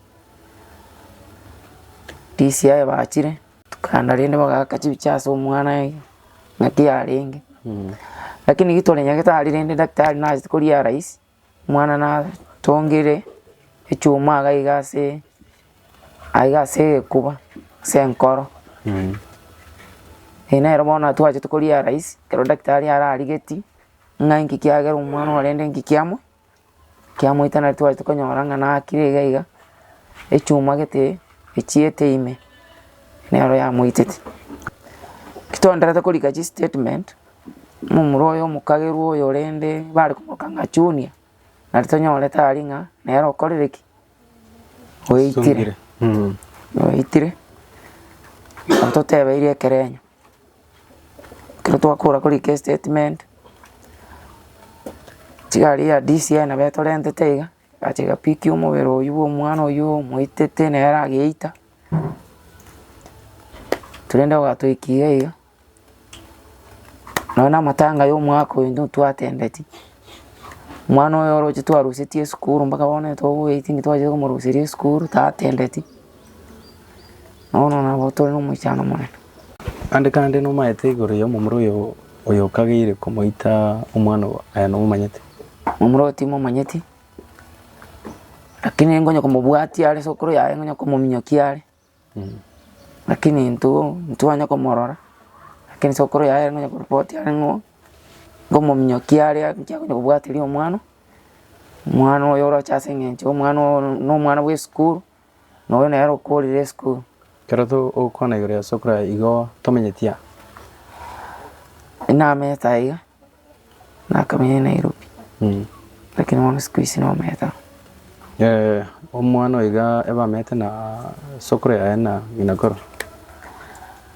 DCI bachire, tokaenda rende bagaaka chibicha ase omwana iga, ng'aki yarenge, lakini gitore nyagetari rende daktari nachete koria rahisi. Omwana natongire echuma iga iga ase aiga ase egekuba ase enkoro. Eye nero bono twachete koria rahisi, ekero daktari ararigetie, ng'a inki kiagera omwana oyo rende inki kiamo kiamoita nari twachete konyora ng'a nakire iga iga, echuma gete echiete ime, nero yamoitete. Ekero twaendererete korika chistatement. Omomura oyo omokagerwa oyo rende bare komoroka ng'a Junior, nari tonyorete aria ng'a nere okorire ki? Oitire, oitire, nabo totebeirie ekerenyo. Ekero twakora korika estatement, chigari ya DCI nabo etorentete iga, egacha egapikia omobere oywo bwa omwana oywo omoitete nere ageita, torende ogatoikia iga iga. Nonya na amatanga ya omwaka oyo intwe twatendeti, omwana oyo oroche twarusetie esukuru mpaka bono togoeti twachire komoruseria esukuru tatendeti, bono nabo tore na omoichano omonene. Ande kande nomaete igoro ya omomura oyo oyokageire komoita omwana oo aye nomomanyete? Momura oyo timomanyeti, lakini nkonya komobwatia are sokoro yaye nkonya komominyokia are. Lakini intwe ntwanya komorora, lakini sokoro yaye ngonya koripoti are ng'o, ngomominyokia are inki akonya kobwateria omwana, omwana oyo oroche ase eng'encho omwana oyo na omwana bwa esukuru, na oyo nere okorire esukuru. Ekero togokwana igoro ya sokoro yaye igo tomenyeti aa? Namete aiga, nakamenya Nairobi, lakini bono siku hizi nomanyete aa. Omwana oyo iga ebamete na sokoro yaye na ng'ina koro.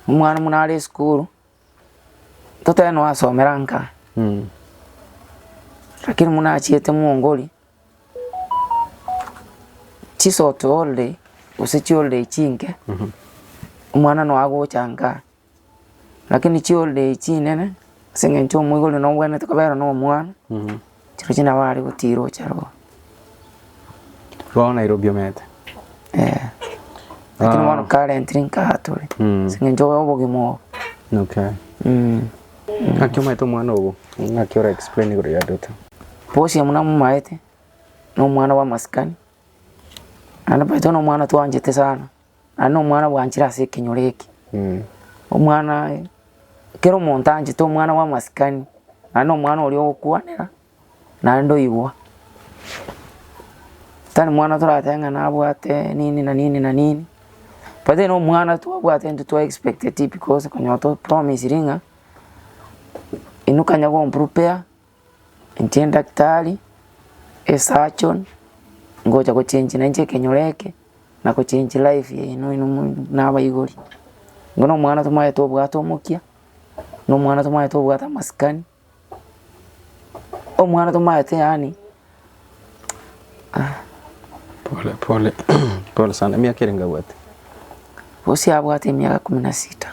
Omwana buna are esukuru, totebe noo asomera nka, lakini buna achiete mwongori, chisoto holiday gose chiholiday chinke, omwana noo agocha nka. Lakini chiholiday chinene, ase eng'encho omoibori nobwenerete kobera na omwana, chirochio nabo are gotira ocha aroro. Bono Nairobi omanyete. Eh, lakini bono currently nkaa tore, ase eng'encho obogima obo. Okay. Ng'aki omanyete omwana ogo? Ng'aki ora explain igoro ya daughter? Portia buna momaete, na omwana bwa amasikani, naende omanyete na omwana twanchete sana. Naende nomwana bwanchire ase ekenyoro eke, omwana kera omonto anchete omwana bw'amasikani, naende omwana oria ogokwanera, naende oigwa. Tari mwana toratebe ng'a nabwate nini na nini na nini, but then omwana twabwate intwe twa expecteti because konyora to promisiri ng'a, inwe kanya gomprepare. Inche daktari, esurgeon, ngocha gochengi nainche ekenyoro eke, na gochengi life yaino inwe na abaibori. Igo na omwana tomaete obwate omokia, na omwana tomaete obwate amasikani, omwana tomaete yaani Pole pole pole sana, emiaka erenge abwate? Gose abwate emiaka kumi na sita.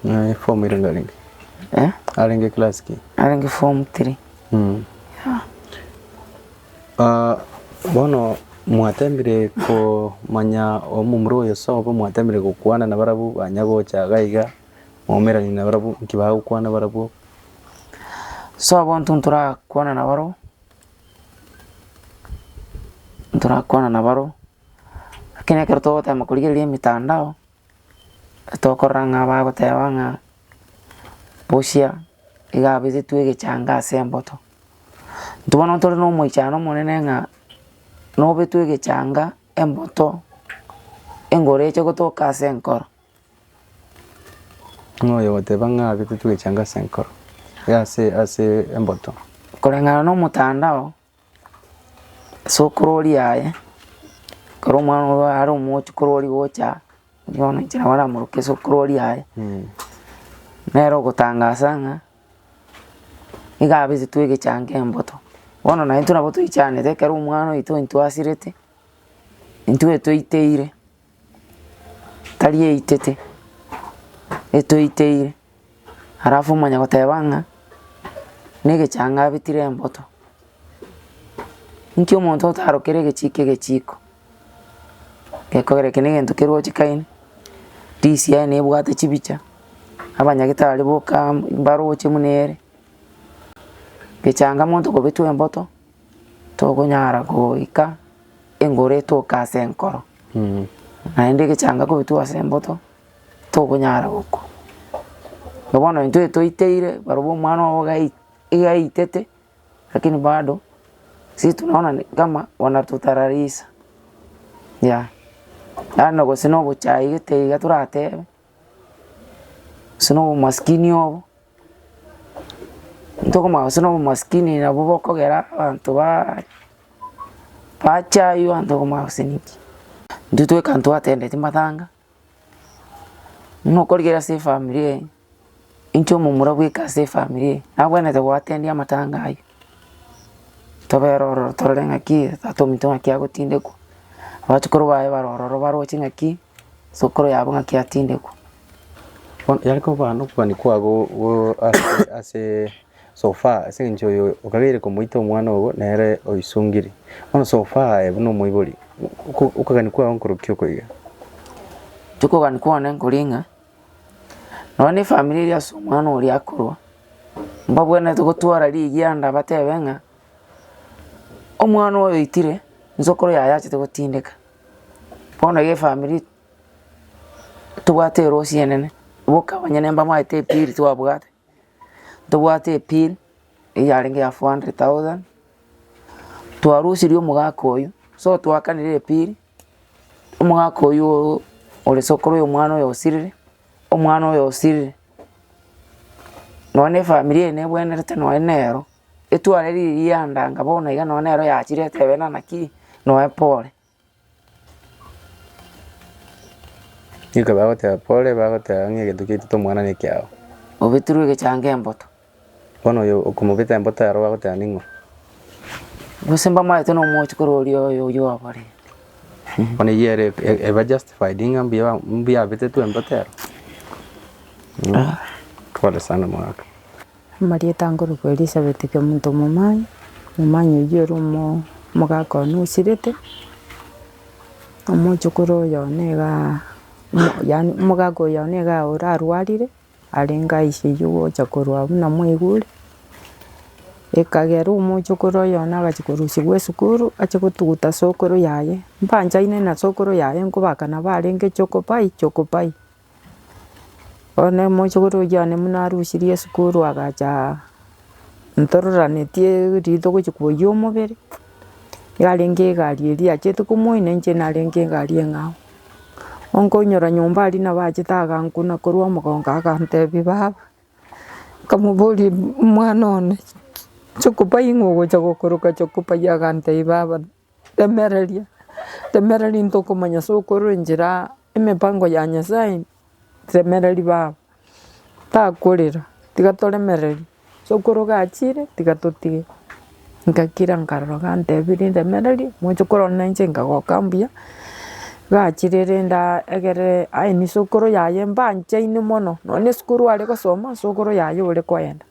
Naye form erenge arenge? Eh? Arenge class ki? Arenge form three. Mm. Yeah. Ah, bono mwatembire komanya omomura oyo sobo, mwatembire gokwana nabarabwo banyagocha iga iga, mwaumerani nabarabwo, nki bagokwana barabwo? Sobo intwe ntorakwana nabarobwo, ntorakwana nabarobwo, lakini ekero togotema korigereria emitandao, Tokorora ng'a bagoteba ng'a bosia iga abesetwe egechanga ase emboto. Intwe bono ntore na omoichano omonene ng'a nobetwe egechanga emboto engoro eche gotoka ase enkoro. Ng'a oyo ogoteba ng'a abetetwe egechanga ase enkoro, ase ase emboto. Koreng'ana na omotandao. Sokoro oria aye, ekero omwana oyo are omochokoro oria gocha, bono inche nabo namoroke sokoro oria aye, nere ogotangasa ng'a nigo abesetwe egechango emboto. Bono naintwe nabo toichanete ekero omwana oito intwe asirete, intwe toiteire, tari eitete, etoiteire. Alafu omanye goteba ng'a negechanga abetire emboto. Inki omonto otarokire egechiko egechiko? Gekogera eke negento kerochekaine, DCI nebwate chibicha, abanyagitari boka mbaroche buna ere, gechanga monto kobetwa emboto, tokonyara goika engoro etoke ase enkoro. Naende egechanga kobetwa ase emboto. Tokonyara gokwa. Na bono intwe toiteire barobwo omwana obo gai iga aitete, lakini bado sisi tunaona ni kama wanatutararisa yeah. Yaani gose na obochai gete iga toratebe, gose na obomaskini obo, ntokomanya gose na obomaskini nabwo bokogera abanto ba bachaywa ntokomanya gose ninki. Intwe tweka ntwatendeti matanga. Buna okorigereria ase efamiri eye, inche omomura bweka ase efamiri eye, nabwenerete goatendia amatanga aywo, tobere ororo torore ng'aki tata ominto ng'aki agotindekwa, abachukuru baye bare ororo baroche ng'aki, sokoro yabo ng'aki atindekwa. Bono yare koba nokogania kwago go ase ase so far ase eng'encho oyo okageire komoita omwana ogo nere oisungire. Bono so far aye buna omoibori, oko okogania kwago nkorokia oko iga? Inche okogania kwane nkori ng'a, nonye na efamiri eria ase omwana oria akorwa, mbabwenerete gotwara rigianda batebe ng'a, omwana oyo oitire, nsokoro yaye achete gotindeka. Bono iga efamiri tobwate erosi enene, boka abanyene mbamaete epili twabwate, ntobwate epili eyarenge ya 400,000, twarusirie omogaka oywo, so twakanire epili, omogaka oywo ore sokoro ya omwana oyo osirire, omwana oyo osirire, nonye na efamiri eye nebwenerete nonye nero, etware riria anga bono iga nonye nero yachire etebe ng'a naki, nonye pore. Nigo bagoteba pore, bagoteba ng'a egento kiaito omwana nekiao. Obetirwe egechango emboto. Bono oyo okomobeta emboto ero bagoteba ning'o? Gose mbamaete na omochie korwa oria oyo oyio oborenge. Bono eyio ere eba justified ng'a mbuya mbuya abetetwe emboto ero? Pole sana omogaka. Amarieta nkorokwa Elizabeth Kemunto Momanyi, Momanyi oyio ore omo omogaka one osirete, omochokoro oyo one igaa yaani omogaka oyo one igaa orarwarire, arenge ICU gocha korwa buna mwaigure, ekagera omochokoro oyo one agachia korusiwa esukuru ache gotuguta sokoro yaye, mbanchaine na sokoro yaye nkobakana barenge chokopai chokopai. Bono omochokoro oyio one buna arusirie esukuru agacha ntororanetie rituko gochia koyia omobere, yarenge egari eria yachete komoina inche narenge egari eng'ao. Onkonyora nyomba aria nabo achete agankuna korwa omogongo agantebia baba, nkamoboria omwana one chokopai ng'o ogocha gokoroka chokopai agantebia baba. Remereria, remereria ntokomanya ase okorwa enchera emepango ya Nyasaye, remereria baba, takorera, tiga toremererie, ase okoro gachire tiga totige. Ngakira nkarora gantebirie ndemererie, mochokoro one nainche nkagoka mbuya, gachire rende egere aye nisokoro yaye mbanchaine mono, nonye na esukuru are gosoma, esukuru yaye ore koenda.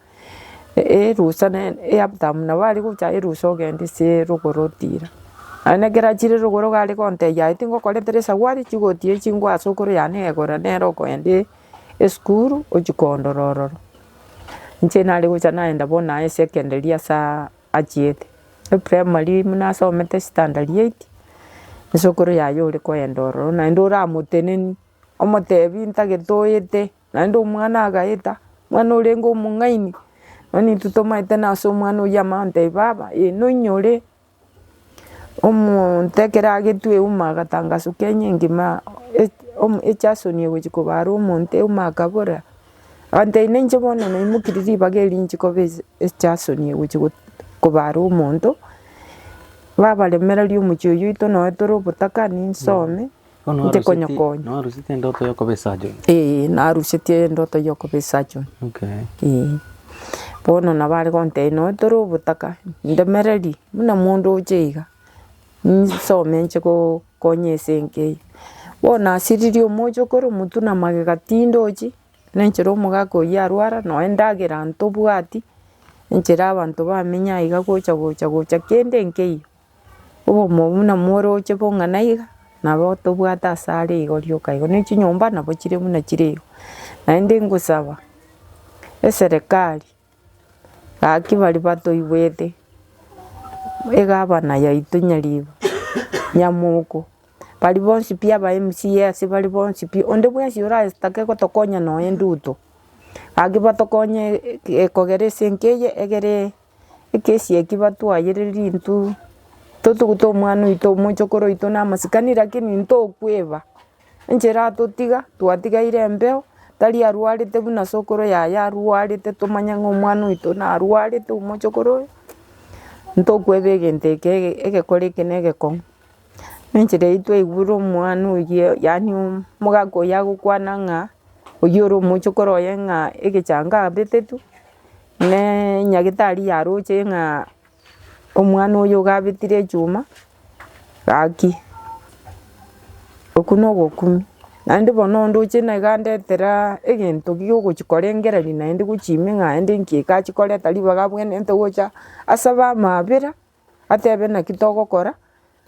Erusa nere eafternoon nabo are gocha erusa ogende ase rogoro otira. Naende ekero achire rogoro iga are gontebia aye tingokoretera esagwari chigoti echi ngoa ase okoro yane egora nere okoenda esukuru ochia kondora ororo. Inche nare gocha naenda bono aye secondary ase achiete, eprimary buna asomete standard eight, esukuru yaye ore koenda ororo naende oramoteneni, omotebi ntagete oete. Naende omwana agaeta, omwana orenge omong'aini, bono intwe tomaete nase omwana oyio amantebia baba ee noinyore, omonto ekero agetwe euma agatangaswa Kenya engima echasoni egochia kobara omonto euma akabora, agantebia nainche bono naimokirie ribaga eri inche koba echasoni egochia kobara omonto, baba remereria omochie oyio oito nonye tore obotaka ninsome. Bono Inche naruseti konyokonya. naruseti endoto yokoba esurgeon. Eeh narusetie endoto yokoba esurgeon. Okay. Eeh. Bono nabo are gontebia nonye tore obotaka, ndemererie buna mondoche iga, nsome nche gokonya ase enka eye. Bono nasiririe omochokoro motwe na magega tindochi, na enchera omogaka oyio arwara, nonye endagera ntobwati, enchera abanto bamenya iga gocha gocha gocha kende nkeiyo. Obomo buna mworoche bong'ana iga, nabo tobwate ase are igo rioka igo, ne chinyomba nabo chire buna chire igo. Naende ngosaba, eserekari, gaki baria batoigwete, egavana yaito Nyaribo, Nyamoko, baria bonsi pi aba MCA ase bare bonsi pi, onde bwensi oratake gotokonya nonye nduto, gaki batokonye kogera ase enka eye egere. Ekesi eki batwayereria intwe, totugute omwana oito omochokoro oito na amasikani lakini ntokweba, enchera atotiga, twatigaire embeo, tari arwarete buna sokoro yaye arwarete tomanye ng'a omwana oito narwarete omochokoro oyo, ntokweba egento eke egekore eke na egekong'u. Enchera eywo twaigure omwana oyio yaani omogaka oyio agokwana ng'a, oyio ore omochokoro oye ng'a egechango abetetwe. Ne nyagetari yaroche ng'a omwana oyo iga abetire echuma, gaki okwo na ogokumia. Naende bono ndoche niga andetera egento giogochi korengereria naende gochia ime ng'a naende nki eke achia koreta ribaga abwenerete gocha asabe amaabera, atebe naki togokora,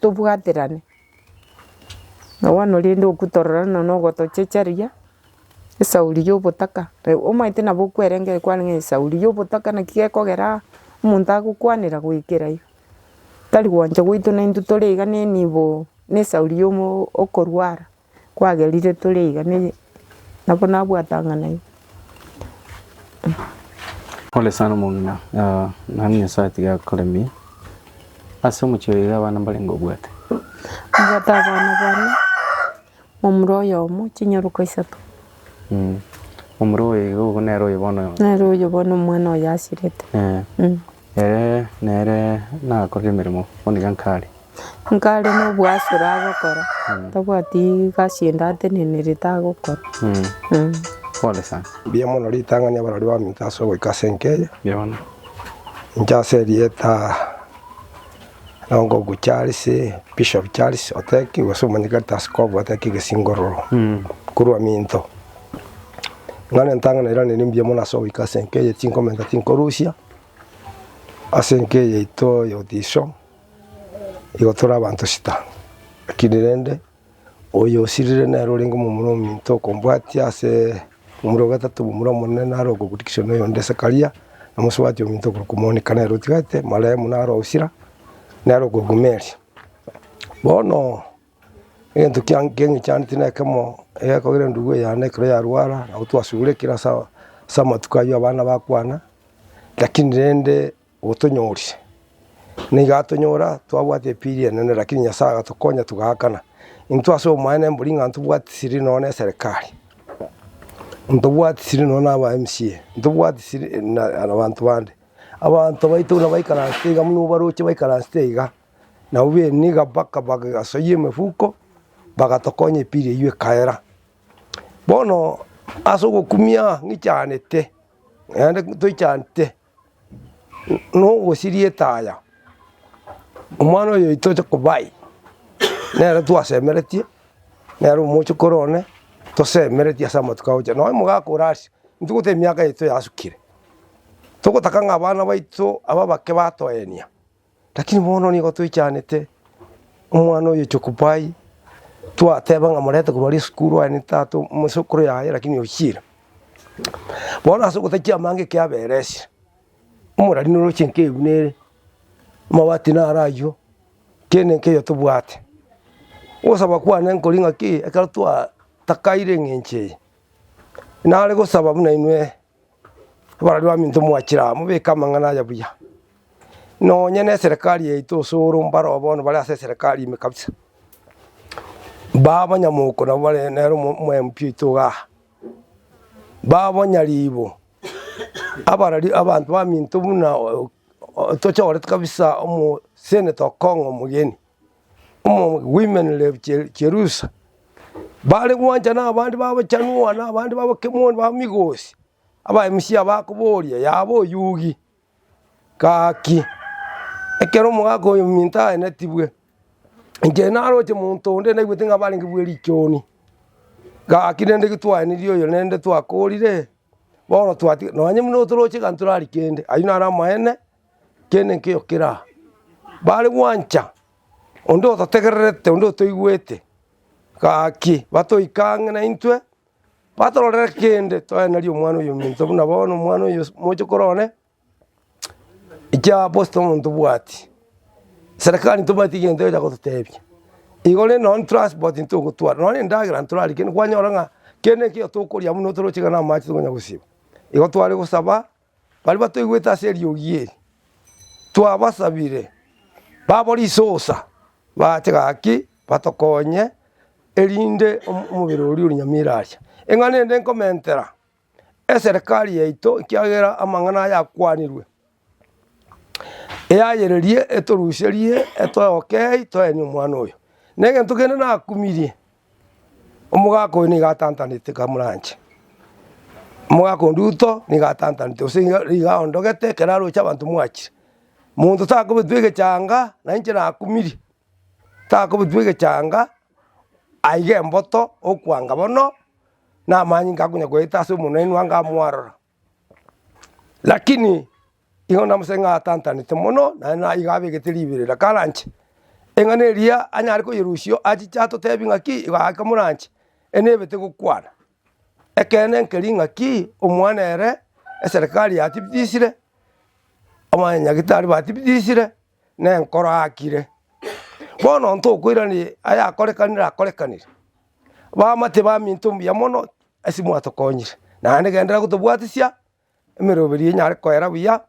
tobwaterane. Na bono rende okwo tororana na ogotochecheria, esauri ya obotaka, omanyete nabo okwerengereria kwarenge ng'a esauri ya obotaka naki gekogera omonto agokwanera goikera iga. Tari gwancha gwaito naintwe tore iga na enibo na esauri ya omo okorwara, kwagerire tore iga na nabo nabwate ang'ana iga. Pole sana omong'ina, naende Nyasaye tiga akoremie, ase omochie oyo iga abana mbarenge obwate? Mbwate abana bane, momura oyomo, chinyaroka isato. Momura oyo iga obo nere oyo bono. Nere oyo bono omwana oyo asirete. Ere nere nakorire emeremo bono iga nkare. Nkare nobwasore agokora, tabwati gasi ende atenenerete agokora. Pole sana. Mbuya mono ritang'ani abarori baminto ase ogoika ase enka eye. Mbuya mono. Inche ase erieta Nongogu Charles, Bishop Charles Oteki gose omonyekani Askobu Oteki Gesingororo korwa minto. Ng'a nentang'ani nairanire mbuya mono ase ogoika ase enka eye tinkomenta tinkorusia, ase enka eye yaito ya Otiso, igo tore abanto sita, lakini rende oyo osirire nere orenge omomura ominto okombwatia ase omomura ogatato omomura omonene naro okogurikishwa na oyonde Zakaria, na omosubati ominto okorokwa Monica nere otigaete, marehemu naro osira, nere okorokwa Mary. Bono egento kia keng'ichaneti na ekemo, egekogera endugu eye yane ekero yarwara, nabo twasure kera ase ase amatuko aywo abana bakwana, lakini rende otonyorire. Nigo atonyora twabwate epiri enene lakini Nyasaye agatokonya togaakana. Intwe ase obomaene mbori ng'a ntobwatisiri nonya na eserekari, ntobwatisiri nonya na aba MCA, ntobwatisiri na abanto bande. Abanto baito buna baikaransete iga buna obaroche baikaransete iga, nabwo beniga mpaka bagasoyia emefuko, bagatokonya epiri eywo ekaera. Bono ase ogokumia ng'ichanete, naende toichanete. Nogosiria etaya, omwana oyo oito ocha kobai, nere twasemeretie, nere omochokoro one, tosemeretie ase amatuko agocha. Nonye omogaka ore ase, intwe goteba emiaka yaito yasukire, togotaka ng'a abana baito aba abake batoenia, lakini bono nigo toichanete, omwana oyo ocha kobai, twateba ng'a morete korwa risukuru aye tata omosokoro yaye lakini ochire. Bono ase ogotachia amange ekiabera ase, omorari noroche enka buna ere, amabati naro aywo, kende nkeiyo tobwate. Ogosaba kwane nkori ng'aki, ekero twatakaire eng'encho eye, nare gosaba buna inwe abarari baminto mwachire aa, mobeke amang'ana aya buya, nonye na eserekari yaito osoro mbaro bono bare ase eserekari ime kabisa, baba nyamoko nabo bare nere omo MP oito igaa. Babonyaribo, abarari abanto baminto buna tochorete kabisa omoseneta Okong'o omogeni, omo women rep Cherusa, bare gwancha na abande babochanua na abande babokemoni ba Migosi, aba MCA bakoboria yaba oyugi. Gaki, ekero omogaka oyo ominto aenetibwe, inche naroche monto onde naigwete ng'a barenge bwe richoni, gaki rende gitwaenirie oyo rende twakorire, bono twati nonye buna toroche iga ntorari kende, aywo naro amaene, kende nkeiyo kere aa. Bare gwancha, onde ototegererete, onde otoigwete, gaki batoike ang'e naintwe. Batororere kende toenerie omwana oyo ominto buna bono omwana oyo mochokoro one, ekiaposita omonto obwati, serikali ntobwati egento egocha gototebia, igo rende nonye transport ntogotwara, nonye endagera ntorarie kende kwanyora ng'a kende nkeiyo tokoria buna otoroche iga na amache tokonya gosiba. Igo tware gosaba, baria batoigwete ase eriogi eri, twabasabire, babo risosa, bache gaki batokonye. Erinde omobere oria ore nyamira aria. Eng'ana ende nkomentera eserekari yaito ekiagera amang'ana aya akwanirwe, eyayererie etoruserie etoe okei toenie omwana oyo. Na egento kende nakumirie, omogaka oyo nigo atantanete kamoranche, omogaka onde Ruto nigo atantanete gose nigo nigo aondogete ekero aroche abanto mwachire. Monto takobetwa egechanga, na inche nakumirie, takobetwa egechanga. Aiga emboto okwanga bono, na amanyinga akonya goeta ase omonwa anga amwarora. Lakini igo namosabire ng'a atantanete mono, naende na iga abegete riberera karanche, eng'ana eria anyare koyerusia achiche atotebie ng'aki igo ake moranche, enebete gokwana. Ekeene nkeri ng'aki omwana ere eserekari yatibitisire, abanyagitari batibitisire, na enkoro aakire. Bono ntokoirania ayakorekanire akorekanire, bamate baminto mbuya mono ase mwatokonyire, naende genderera gotobwatisia, emeroberi enyare koera buya,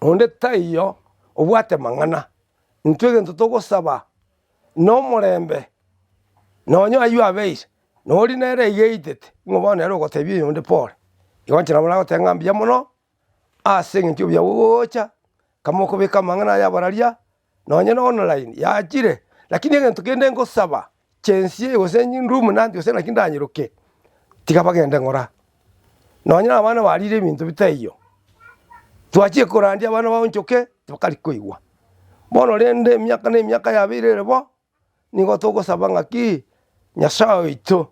onde taiyo obwate mang'ana, intwe egento togosaba na omorembe, nonye aywo abeire, nori nere iga eitete, ng'o bono nere ogotebia oyonde pore. Igo inche nabo nagoteba ng'a mbuya mono, ase eng'encho obuya bogocha, kama okobeka amang'ana aya abararia, nonye na online yachire, lakini egento kende ngosaba, chensie gose ruminant gose naki ndanyeroke, tiga bagende ng'ora. Nonye na abana barire ebinto bitaiyo, twachire korandia abana baonchoke, tibakari koigwa. Bono rende emiaka na emiaka yabeire ere bo, nigo togosaba ng'aki Nyasae oito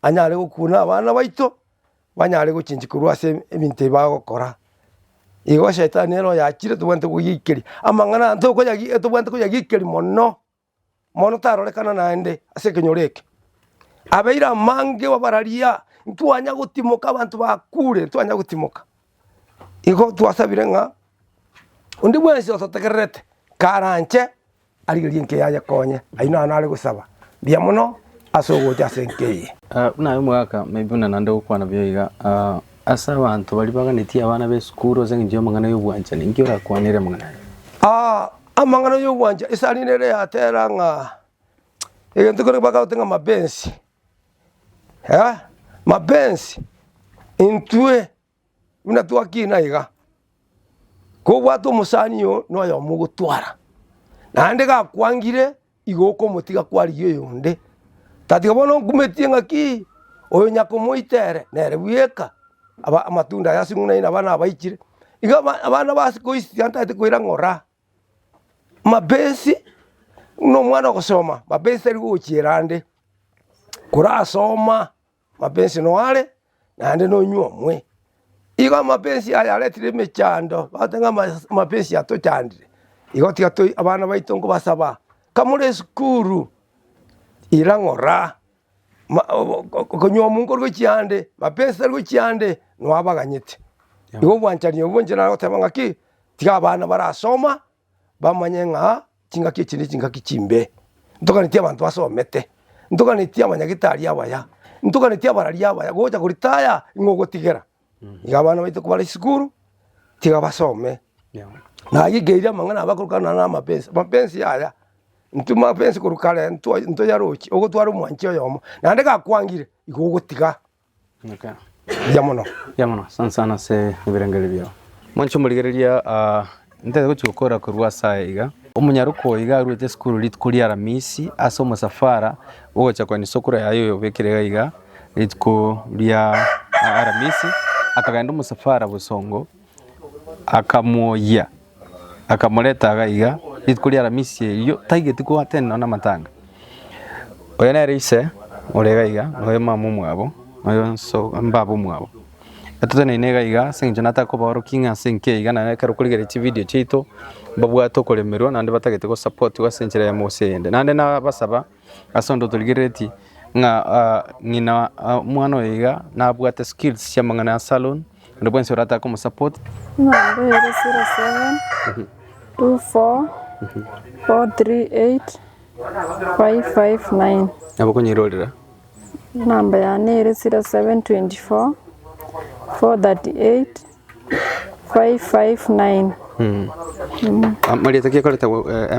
anyare gokuna abana baito, banyare gochenchia korwa ase ebinto ebi bagokora. Igo shetani nere oyachire tobwenerete koyeikeria amang'ana aya ntokoyagi tobwenerete koyagikeria mono, mono tarorekana naende ase ekenyoro eke. Abeire amange babararia, ntwanya gotimoka abanto bakure, ntwanya gotimoka. Igo twasabire ng'a onde bwensi ototegererete karanche. Arigererie enka eye ayekonye, ayio naro nare gosaba mbuya mono ase ogocha ase enka eye. Buna aye omogaka, maybe buna naende gokwana buya iga, ase abanto baria baganetie abana b'esukuru ase eng'encho y'amang'ana y'obwanchani, inki orakwanere amang'ana aya? Amang'ana y'obwanchani, esani nere yatera ng'a egento keria bakagote ng'a mapenzi, mapenzi, intwe. Buna twakina iga, kobwate omosani oo noyomo ogotwara, naende gakwangire igo okomotiga kwarigia oyonde, tatiga bono nkumetie ng'aki oyo nyakomoita ere nere bweka aba amatunda aya ase ng'una ina abana abaichire, iga aba abana ba siku hizi tiga koira ng'ora, mabesi buna omwana ogosoma, mabesi tari gochiera ande, korasoma. Mapensi noare, naende nonyuomwe. Igo amapensi aya aretire emechando, bagoteba ng'a ama- amapensi atochandire, igo tiga toi abana baito nkobasaba, kamore esukuru, ira ng'ora, ma obo konyuomwa nkori gochia ande, mapensi tari gochia ande, noo abaganyete. Igo obwanchani obwo inche nagoteba ng'aki, tiga abana barasoma. bamanye ng'a chingaki echi nechingaki chimbe. Ntoganetie abanto basomete, ntoganetie abanyagitari abaya, ntoganetie abarari abaya, gocha koritaya ing'o ogotigera. Iga abana baito kobare esukuru, tiga basome. Naigeirie amang'ana aba akorokana na amapensi, amapensi yaya, intwe mapensi korwa kare ntwa ntoyarochi, ogotwara omwanchi oyomo, naende gakwangire, igo ogotiga. Okay. Mbuya mono. Mbuya mono, asante sana ase ebirengererio biao. Mwanche omorigereria ah, ntagete gochia gokora korwa ase aya iga. Omonyaroka oyo iga aruete esukuru rituko ria Aramisi ase omosafara ogocha koenia sokoro yaye oyo obekire iga iga rituko ria Aramisi, akagenda omosafara bosongo akamwoyia akamoreta iga iga rituko ria Aramisi erio taigeti koattend nonya na amatanga. Oyo nere ise ore iga iga, na oyo mama omwabo, na oyo nso mbaba omwabo. Etoteneine iga iga ase eng'encho nataka kobaorokia ng'a ase enka eye iga naende ekero okorigereria chividio chiaito, mbabwate okoremerwa naende batagete gosapotiwa ase enchera eyemo gose eyende. Naende nabasaba ase onde otorigereretie ng'a ng'ina omwana oyo iga nabwate skills chia amang'ana ya salon, onde bwensi oratake komosupport. Namba ere 07 24 438 559. Nabo okonyirorera. Namba yane ere 0724 438 559. Amarieta ki ekoreta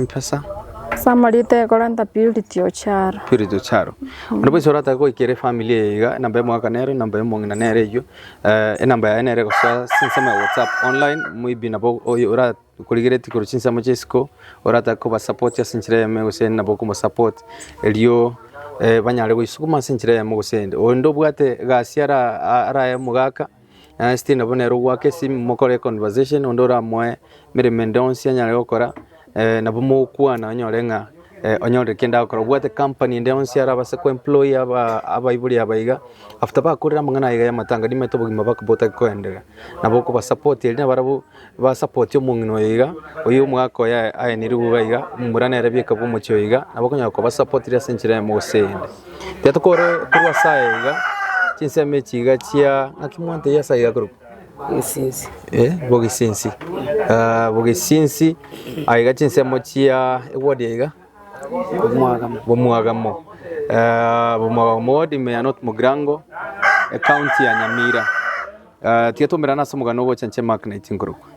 Mpesa? Ase amarieta ekorenta Purity Ocharo. Purity Ocharo. Onde bwensi oratake goikera efamiri eye iga, enamba ya omogaka nero, enamba ya omong'ina nere eywo, enamba yaye nere egosoa ase ensemo ya WhatsApp online, maybe nabo oyo ora korigeretie korwa chinsemo chia isiko, oratake kobasupport ase enchera eyemo gose eyende nabo okomosupport, erio banyare goisukuma ase enchera eyemo gose eyende. Onde obwate egasi ara arae omogaka, still nabo nere ogoaka esimi mokore econversation, onde oramoe emeremo ende yonsi anyare gokora, nabo mogokwana onyore ng'a. Onyorire kende agokora, obwate company ende yonsi arabase ko employ aba abaibori aba iga, after bakorire amang'ana aya iga ya amatanga nimanyete obogima bwako botari koenderera. Nabo okobasupport erio nabarabwo basupportie omong'ina oyo iga, oywo omogaka oye aenirwe iga iga, omomura nere bieka bwa omochie oyo iga, nabo okonyora kobasupportire ase enchera eyemo gose eyende. Tiga tokore korwa ase aya iga, chinsemo echi iga chia ng'aki mwantebia ase aiga korokwa? Gesinsi. Bogesinsi, Bogesinsi aiga chinsemo chia eward aiga Bomwagamo. Bomwagamo, Bomwagamo ward ime ya North Mugirango, ecounty ya Nyamira. Tiga twaumerane ase omogano ogocha inche Mark Naiti nkorokwa.